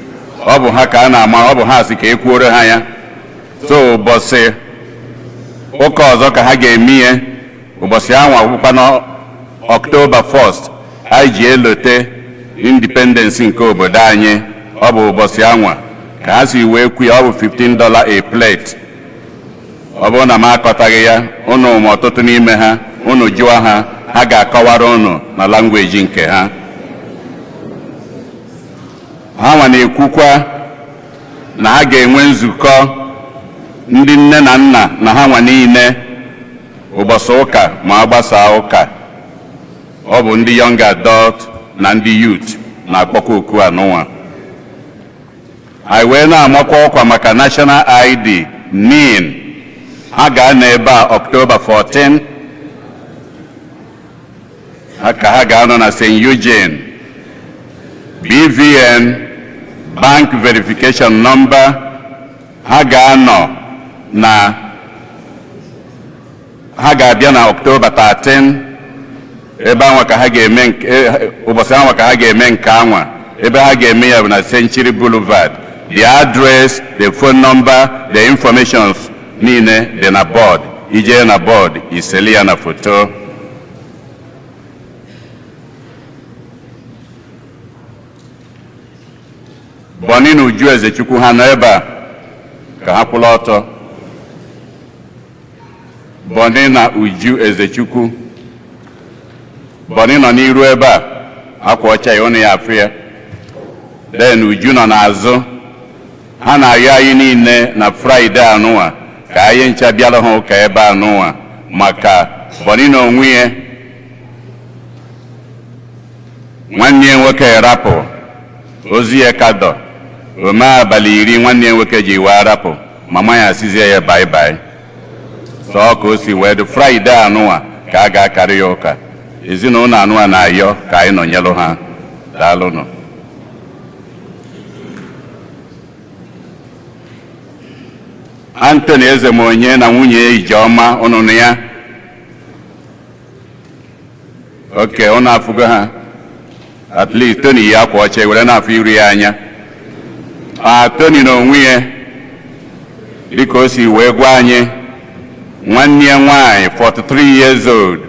Ọ bụ ha ka a na-ama, ọ bụ ha si ka e kwuoro ha ya. So ụbọchị ụka ọzọ ka ha ga-eme ihe. Ụbọchị anwa bụkwa na October 1st anyị ji elote independence nke obodo anyị. Ọ bụ ụbọchị anwa ka ha si wee kwu ya. Ọ bụ $15 a plate. Ọ bụrụ na m akọtaghị ya, unu ma ọtụtụ n'ime ha, unu jụọ ha, ha ga-akọwara unu na language nke ha. Ha nwa na-ekwukwa na ha ga-enwe nzukọ ndị nne na nna na ha nwa niile ụbọchị ụka ma a gbasaa ụka. Ọ bụ ndị young adult na ndị youth na-akpọkwa oku anụnwa. Anyị wee na-amakwa ọkwa maka National ID NIN. Ha ga-anọ ebe a October 14 ha ka ha ga-anọ na St. Eugene. BVN, Bank Verification Number, ha ga-anọ na ha ga-abịa na October 13. Ebe anwa ka ha ga-eme ụbọchị anwa ka ha ga-eme nke anwa. Ebe ha ga-eme ya bụ na Century Boulevard. The address, the phone number, the informations niile dị na board. Ijee na board, iseli ya na foto. Bọni na Uju Ezechukwu, ha nọ ebe a ka ha kwụrụ ọtọ. Bọni na Uju Ezechukwu. Bọni nọ n'iru ebe a, akwa ọcha ya, ụnụ ya afụ ya. Then Uju nọ n'azụ. Ha na-arịọ anyị niile na Friday anụnwa ka anyị ncha bịara ha ụka ebe anụnwa maka Bọni na onwe ya. Nwanne ya nwoke rapụ ozi ya kadọ ome abalị 10 nwanne ya nwoke ji wee rapụ mama ya, asizie ya bye bye. Sọọ ka o si wee dị, Friday anụnwa ka a ga-akarị ya ụka. Ezinụlọ anụnwa na-ayọ ka anyị nọnyelụ ha. Daalụnụ. Anthony Ezemonye na nwunye Ijeọma, ụnụ nụ ya oke, ụnụ afụgo ha. At least Tony yi akwa ọcha were na-afụ iru ya anya. A Tony na onwe ya, dịka o si wee gwa anyị, nwanne ya nwanyị 43 years old,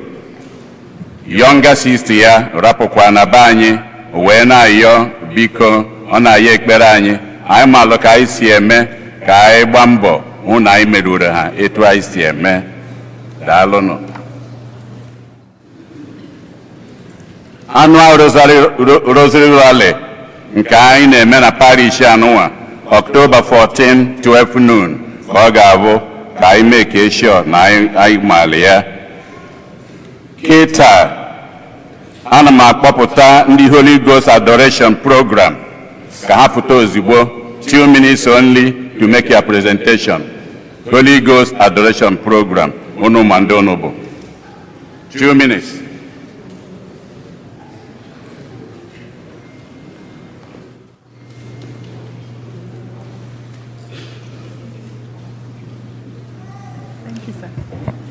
younger sister ya, rapụkwa na be anyị, o wee na-ayọ biko, ọ na-ayọ ekpere anyị. Anyị malụ ka anyị si eme, ka anyị gbaa mbọ hụ na anyị meruru ha etu anyị si eme. Daalụnụ. Annual Rosary Rally nke anyị na-eme na parish anụnwa, October 14, 12 noon ka ọ ga-abụ. Ka anyị make sure na anyị maara ya. Ka Kịta ana m akpọpụta ndị Holy Ghost Adoration Program ka ha pụta ozugbo. 2 minutes only to make your presentation. Holy Ghost Adoration Program, unu ma ndị unu bụ. 2 minutes.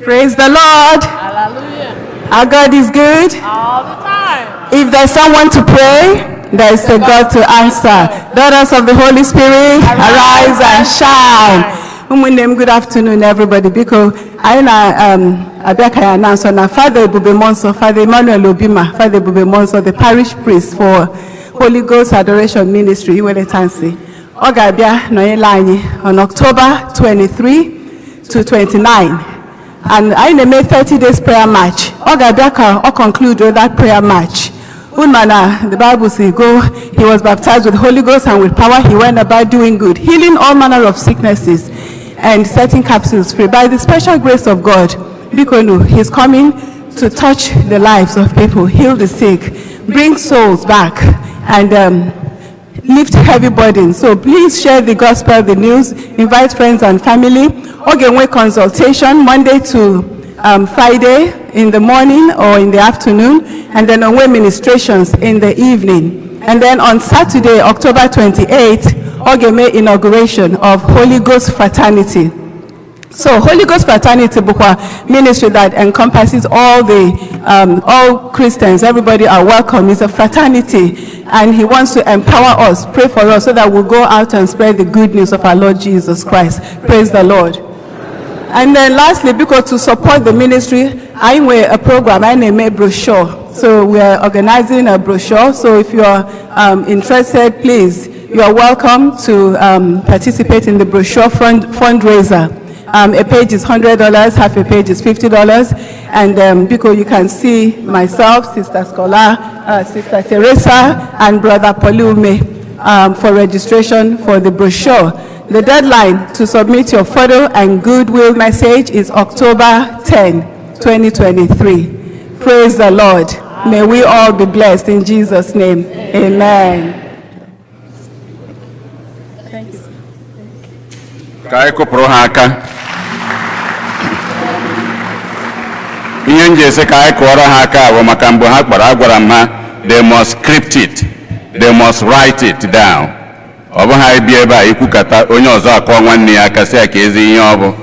Praise the Lord. Hallelujah. Our God is good. All the time. If there's someone to pray, there's a God to answer. Daughters of the Holy Spirit, arise and shine. Ụmụnne m, good afternoon, everybody. Biko, anyị na-abịa ka ya announce na Father Ebube Muonso, Father Emmanuel Obima, Father Ebube Muonso, the parish priest for Holy Ghost Adoration Ministry, Iwere Tansi. Ọ ga-abịa nọnyere anyị on October 23 to 29. And anyị na-eme 30 days prayer march. Ọ ga-abịa ka ọ conclude that prayer march. Unu ma na the Bible say go, he was baptized with Holy Ghost and with power. He went about doing good, healing all manner of sicknesses and setting captives free. By the special grace of God, biko, he's coming to touch the lives of people, heal the sick, bring souls back, and lift heavy burdens. So please share the gospel, the news, invite friends and family. Okay, we consultation Monday to Friday in the morning or in the afternoon, and then on ministrations in the evening. And then on Saturday, October 28th, Ogeme inauguration of Holy Ghost Fraternity. So Holy Ghost Fraternity bụkwa ministry that encompasses all Christians. Everybody are welcome. It's a fraternity, and he wants to empower us, pray for us, so that we'll go out and spread the good news of our Lord Jesus Christ. Praise the Lord. And then lastly, because to support the ministry, I nwere a program, I name a brochure. So we are organizing a brochure. So if you are interested, please, you are welcome to participate in the brochure fundraiser. A page is $100, half a page is $50. And because you can see myself, Sister Scholar, Sister Teresa, and Brother Paulume for registration for the brochure. The deadline to submit your photo and goodwill message is October 10, 2023. Praise the Lord. May we all be blessed in Jesus' name. Amen. Ka anyị kụpụrụ ha aka. Ihe m ji esi ka anyị kụọrọ ha aka bụ maka mgbe ha kpọrọ, agwara m ha they must script it, they must write it down. Ọ bụghị anyị bịa ebe a ikwukata, onye ọzọ akụọ nwanne ya aka, sị ya ka ezi ihe ọ bụ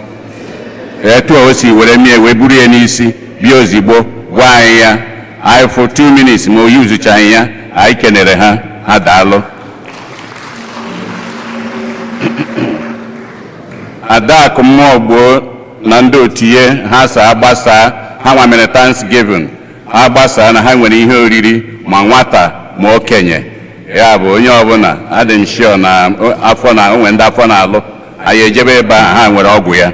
etu o si were mie wee buru ya n'isi bịa ozigbo gwa anyị ya. Anyị for 2 minutes ma oyi zuchaghị ya. Anyị kenere ha, ha daalụ. Adakụ mmụọ gboo na ndị otu ihe ha saa gbasaa, ha nwa mere Thanksgiving ha gbasaa na ha nwere ihe oriri, ma nwata ma okenye, ya bụ onye ọbụla adị m sure na afọ na onwe ndị afọ na-alụ, anyị ejebe ebe ahụ, ha nwere ọgwụ ya.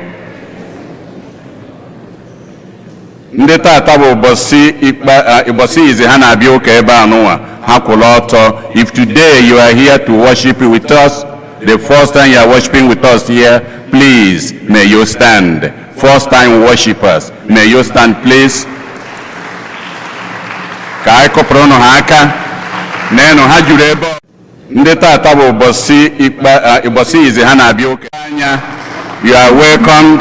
Ndị tata bụ ụbọchị ikpe, ụbọchị izi ha na-abịa ụka ebe a nụnwa, ha kwụrụ ọtọ. If today you are here to worship with us, the first time you are worshiping with us here, please may you stand. First time worshipers, may you stand, please. Ka anyị kụpụrụ ụnụ ha aka. Neenụ ha juru ebe. Ndị tata bụ ụbọchị ikpe, ụbọchị izi ha na-abịa ụka anya, you are welcomed.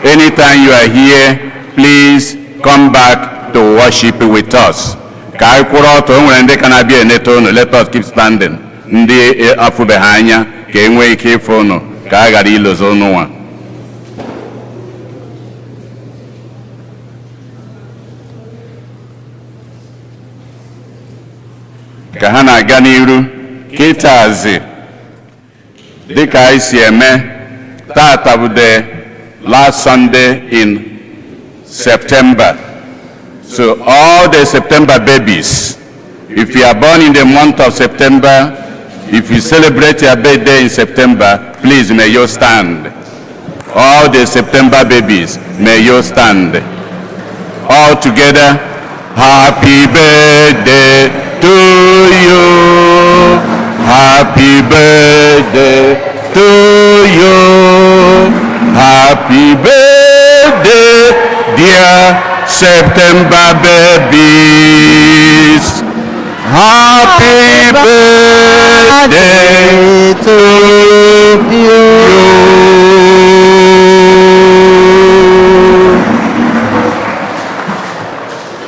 Anytime you are here, please come back to worship with us. Ka anyị kwụrụ ọtọ. O nwere ndị ka na-abịa eneta unu. Let us keep standing. Ndị afụbeghị anya, ka e nwee ike ịfụ unu, ka a ghara ilozo unu nwa. Ka ha na-aga n'iru kịtazi, dịka anyị si eme, tata bụ the last Sunday in September. So all the September babies, if you are born in the month of September, if you celebrate your birthday in September, please may you stand. All the September babies, may you stand. All together, happy birthday to you. Happy birthday to you. Happy birthday, dear. September babies. Happy birthday to you.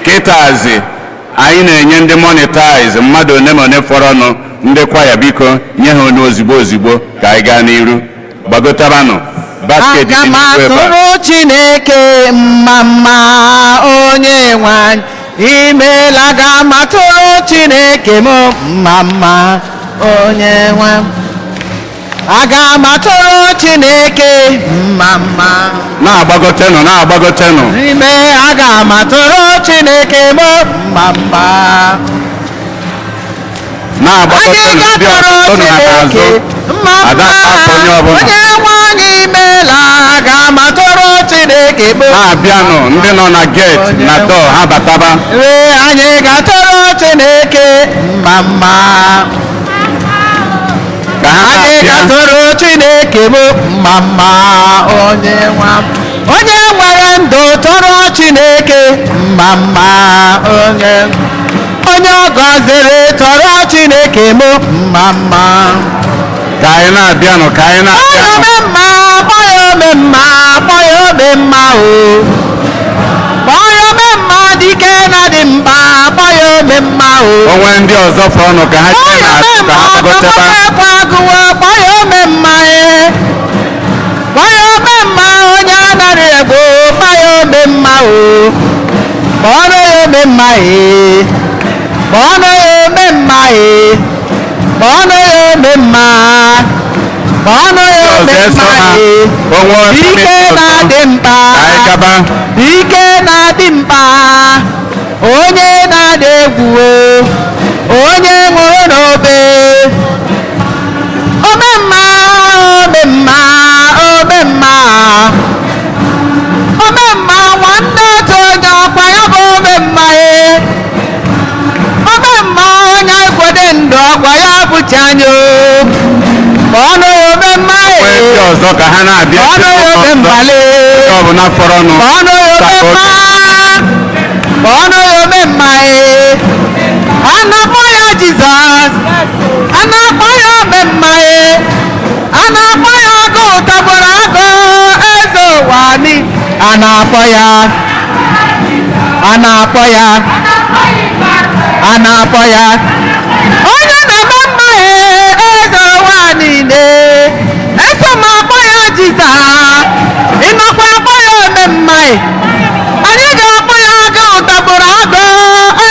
Kịtazi anyị na-enye ndị monetize mmadụ one ma one fọrọnụ. Ndị kwaya, biko nye ha onu ozigbo ozigbo ka anyị gaa n'iru. Gbagotabanụ basket dị Aga m n'ihu ebe a. atụrụ Chineke mma mma, onye nwe anyị imeela. Aga m atụrụ Chineke m mma mma, onye nwe m. Aga m atụrụ Chineke mma mma. Na-agbagotenụ, na-agbagotenụ. Ime aga m atụrụ Chineke m mma mma. Na-agbagotenụ, ndị ọzọ nọ ha n'azụ. Mma Ada mma. afọ onye ọbụla. Onye nwe anyị imeela. Aga m atụrụ Chineke m. Na-abịanụ, ndị nọ na gate na door, ha bataba. Ee, anyị ga-atụrụ Chineke mma mma. Ka ha Anyị na-abịa. ga-atụrụ Chineke m mma mma, onye nwa m. Onye nwere ndụ, tụrụ Chineke mma mma. Onye ọ gọziri, tụrụ Chineke m mma mma. Ka anyị na-abịanụ, ka anyị Kpọọ ya na-abịanụ. ome mma, kpọọ ya ome mma, kpọọ ya ome mma o. Kpọọ ya ome mma, dike na dị mkpa, kpọọ ya ome mma o. Onwe ndị ọzọ fọrọnụ, ka ha jee n'azụ ka ha gbagoteba. Ekwe agụwa, kpọọ ya ome mma e. Kpọọ ya ome mma, onye anaghị egbo, kpọọ ya ome mma o. Kpọọrọ ya ome mma e. Kpọọrọ ya ome mma e. Kpọọrọ ya ome mma. Kpọọrọ ya Ndị ome ọzọ eso mma ha. e. Onwe Ike ọzọ na-adị mkpa. ka anyị gaba. Ike na-adị mkpa, onye na-adị egwu o, onye nwụrụ n'obe. Omemma, omemma, omemma, omemma, nwanne otu onye ọkwa ya bụ omemma e. Omemma, onye kwede ndụ, ọkwa ya bụchi anya o. Kpọọnụ ya omemma e. Onwe ndị ọzọ ka ha na-abịa. Kpọọnụ ya omemmale. Ndị ọbụla fọrọnụ. Kpọọnụ ya omemma. Kpọọnụ ya omemma e. A na-akpọ ya Jizọs. A na-akpọ ya omemma e. A na-akpọ ya agụ tagburu agụ, eze ụwa ni. A na-akpọ ya. A na-akpọ ya. A na-akpọ ya. Onye na-eme mma e, eze ụwa niile. Eso m akpọ ya Jizọs. Ị nakwa akpọ ya omemma e. Anyị ga-akpọ ya agụ tagburu agụ,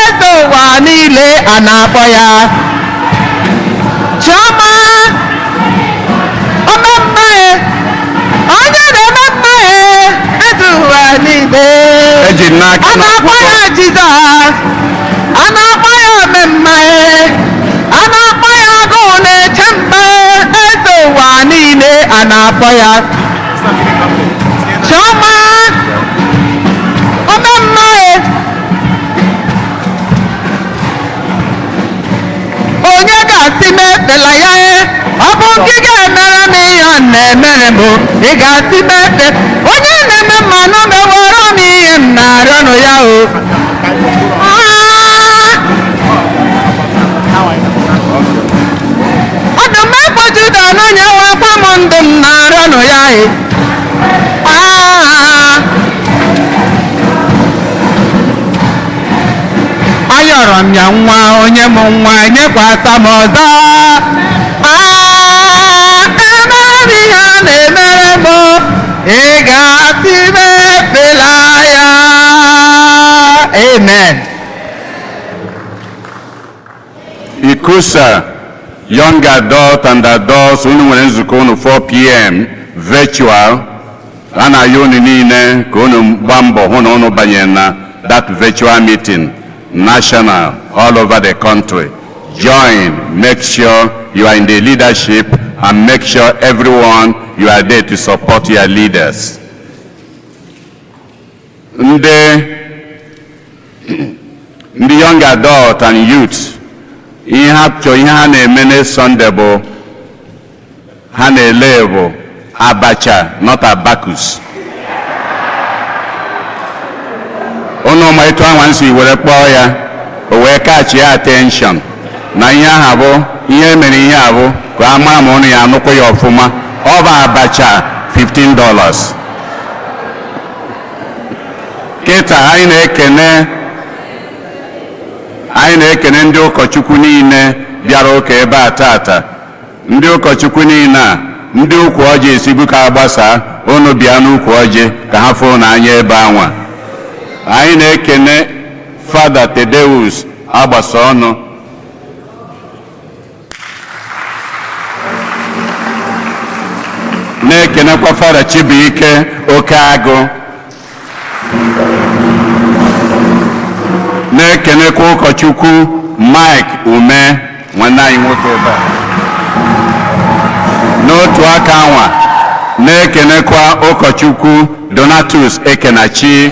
eze ụwa niile. A na-akpọ ya Chioma omemma e. Onye na-eme mma e, eze ụwa niile. Eji m n'aka A na na-akpọ ya Jizọs. A na-akpọ ya omemma e. A na-akpọ ya agụụ na-eche mba, eze ụwa niile. A na-akpọ ya Chioma omemma e. Onye ga-asị m efela ya e? Ọ bụ gị ga-emere m ihe ọ na-emere m o. Ị ga-asị m efe onye na-eme mmanụ meworo m ihe m na-arịọnụ ya o. Ah! Ọdụm ekpo Juda n'onye wakwa m ndụ m na-arịọnụ ya e. Ah! Ayọrọ m ya nwa, onye m nwa nyekwasa m ọzọ. Ah, emere m ihe a na-emere m, ị ga-asị m efela ya. Amen. ICCUSA young adult and adults, unu nwere nzukọ unu 4 p.m. virtual. A na-ayọ unu niile ka unu gbaa mbọ hụ na unu banyere na that virtual meeting, national, all over the country. Join, make sure you are in the leadership and make sure everyone, you are there to support your leaders. Ndị young adult and youth, ihe ha chọrọ, ihe ha na-eme na Sunday bụ ha na-ele bụ abacha, not abacus. Unu ma etu anwa nsi were kpọọ ya, o wee catch ya attention na ihe aha bụ ihe mere. Ihe a bụ ka a mara ma ụnụ ya anụkwa ya ọfụma. Ọ bụ abacha $15. Kịta anyị na-ekene ndị ụkọchukwu niile bịara ụka ebe a tata, ndị ụkọchukwu niile a, ndị ukwu ọjị esibu ka agbasaa unu bịa n'ukwu ọjị ka ha fụrụ n'anya ebe anwa. Anyị na-ekene Fada Tedeus agbasa ọnụ, na-ekenekwa Fada Chibuike Okeagụ, na-ekenekwa ụkọchukwu Mike Ume, nwanne anyị nwoke ebe a. N'otu aka anwa, na-ekenekwa ụkọchukwu Donatus Ekenachi.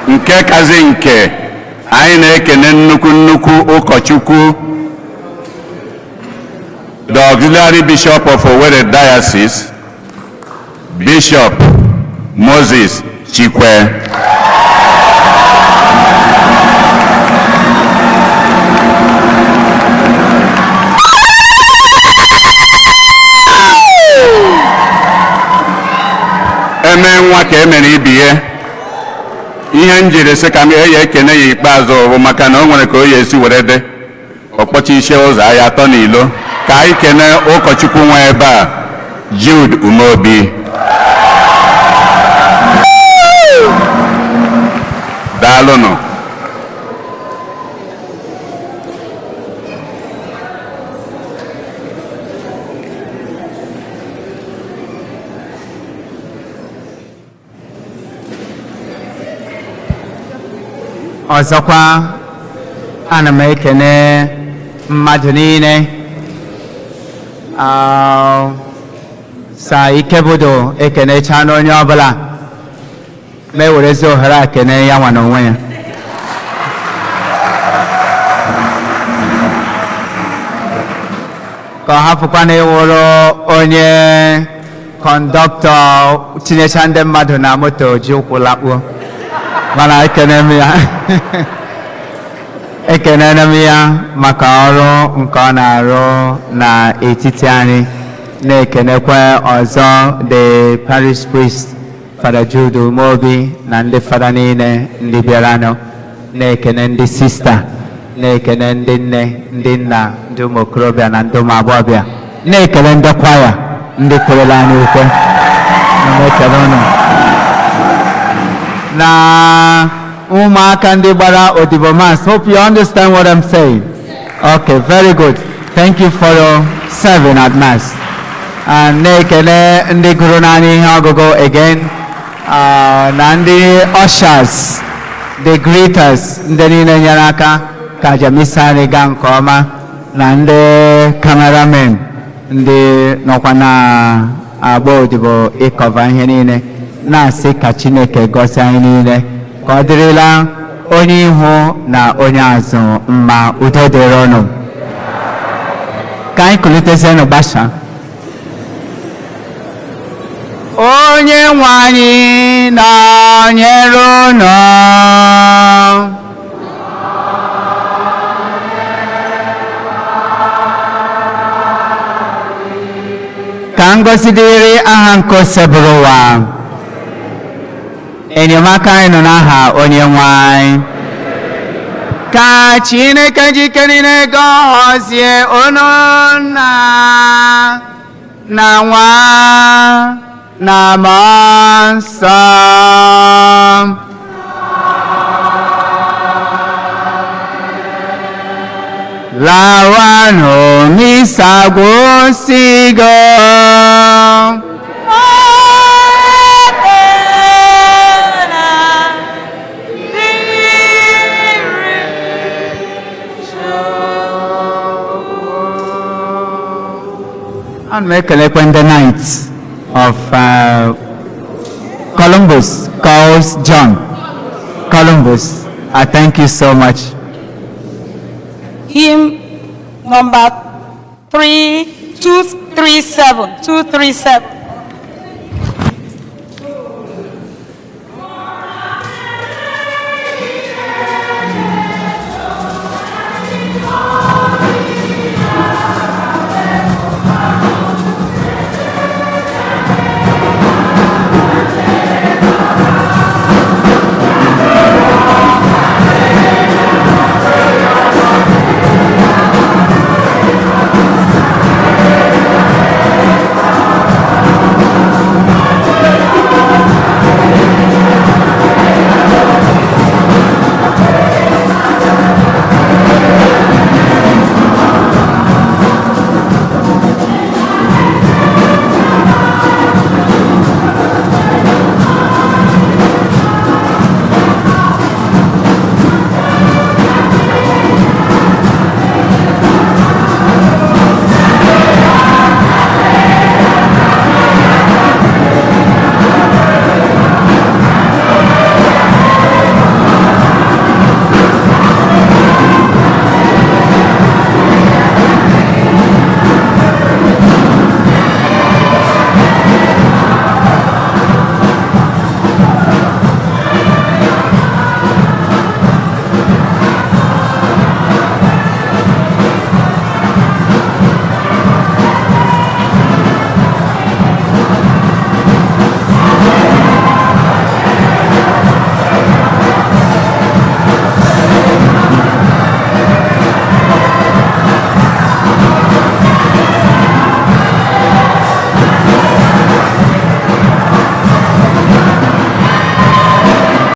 Nke kazi nke, anyị na-ekene nnukwu nnukwu ụkọchukwu, the Auxiliary Bishop of Owerri Diocese, Bishop Moses Chikwe. Eme nwa ka emere ibie. Ihe m jiri sị ka m eyi ekene ya ikpeazụ bụ maka na o nwere ka o ya esi were dị ọkpọchi ụzọ ahịa atọ n'ilo. Ka anyị kene ụkọchukwu nwa ebe a, Jude Umeobi. Daalụnụ. Ọzọkwa, ana m ekene mmadụ niile. Sa Ikebudo ekenecha n'onye ọbụla ma ewerezi ohere a kene ya nwa n'onwe ya, ka ọ hapụkwa na ịwụrụ onye kọndọktọ tinyecha ndị mmadụ na moto ji ụkwụ lakpuo. Mana ekene m ya, ekenere m ya maka ọrụ nke ọ na-arụ n'etiti anyị. Na-ekenekwa ọzọ the parish priest, Fada Jude Umeobi, na ndị fada niile ndị bịaranụ. Na-ekene ndị sista, na-ekene ndị nne, ndị nna, ndị ụmụ okorobịa na ndị ụmụ agbọghọbịa, na-ekele ndị kwaya ndị kwerela anyị ukwe. Na-ekele unu na ụmụaka ndị gbara odibo mass. Hope you understand what I'm saying. Okay, very good. Thank you for your serving at mass. And na-ekele ndị gụrụ n'anya ihe ọgụgụ again, na ndị ushers, the greeters, ndị niile nyere aka ka aja misa anyị gaa nke ọma, na ndị cameramen, ndị nọkwa na agba odibo ịcover ihe niile. Na-asị ka Chineke gọzie anyị niile, ka ọ dịrịla onye ihu na onye azụ mma. Udo dịrị unu. Ka anyị kulitezienụ gbasa. Onye nwe anyị na-nyere unu. Ka ngọzi dịrị aha nke Osebụrụ ụwa. Enyemaka anyị nọ n'aha Onye nwe anyị. Ka Chineke jike niile gọzie unu, nna na nwa na Mmụọ Nsọ. Lawanụ, misa gwụsịgo. Ekele dịrị Chukwu. Ana m ekelekwa ndị Knights of Columbus, calls John Columbus. I thank you so much. Hymn number 3237, 237.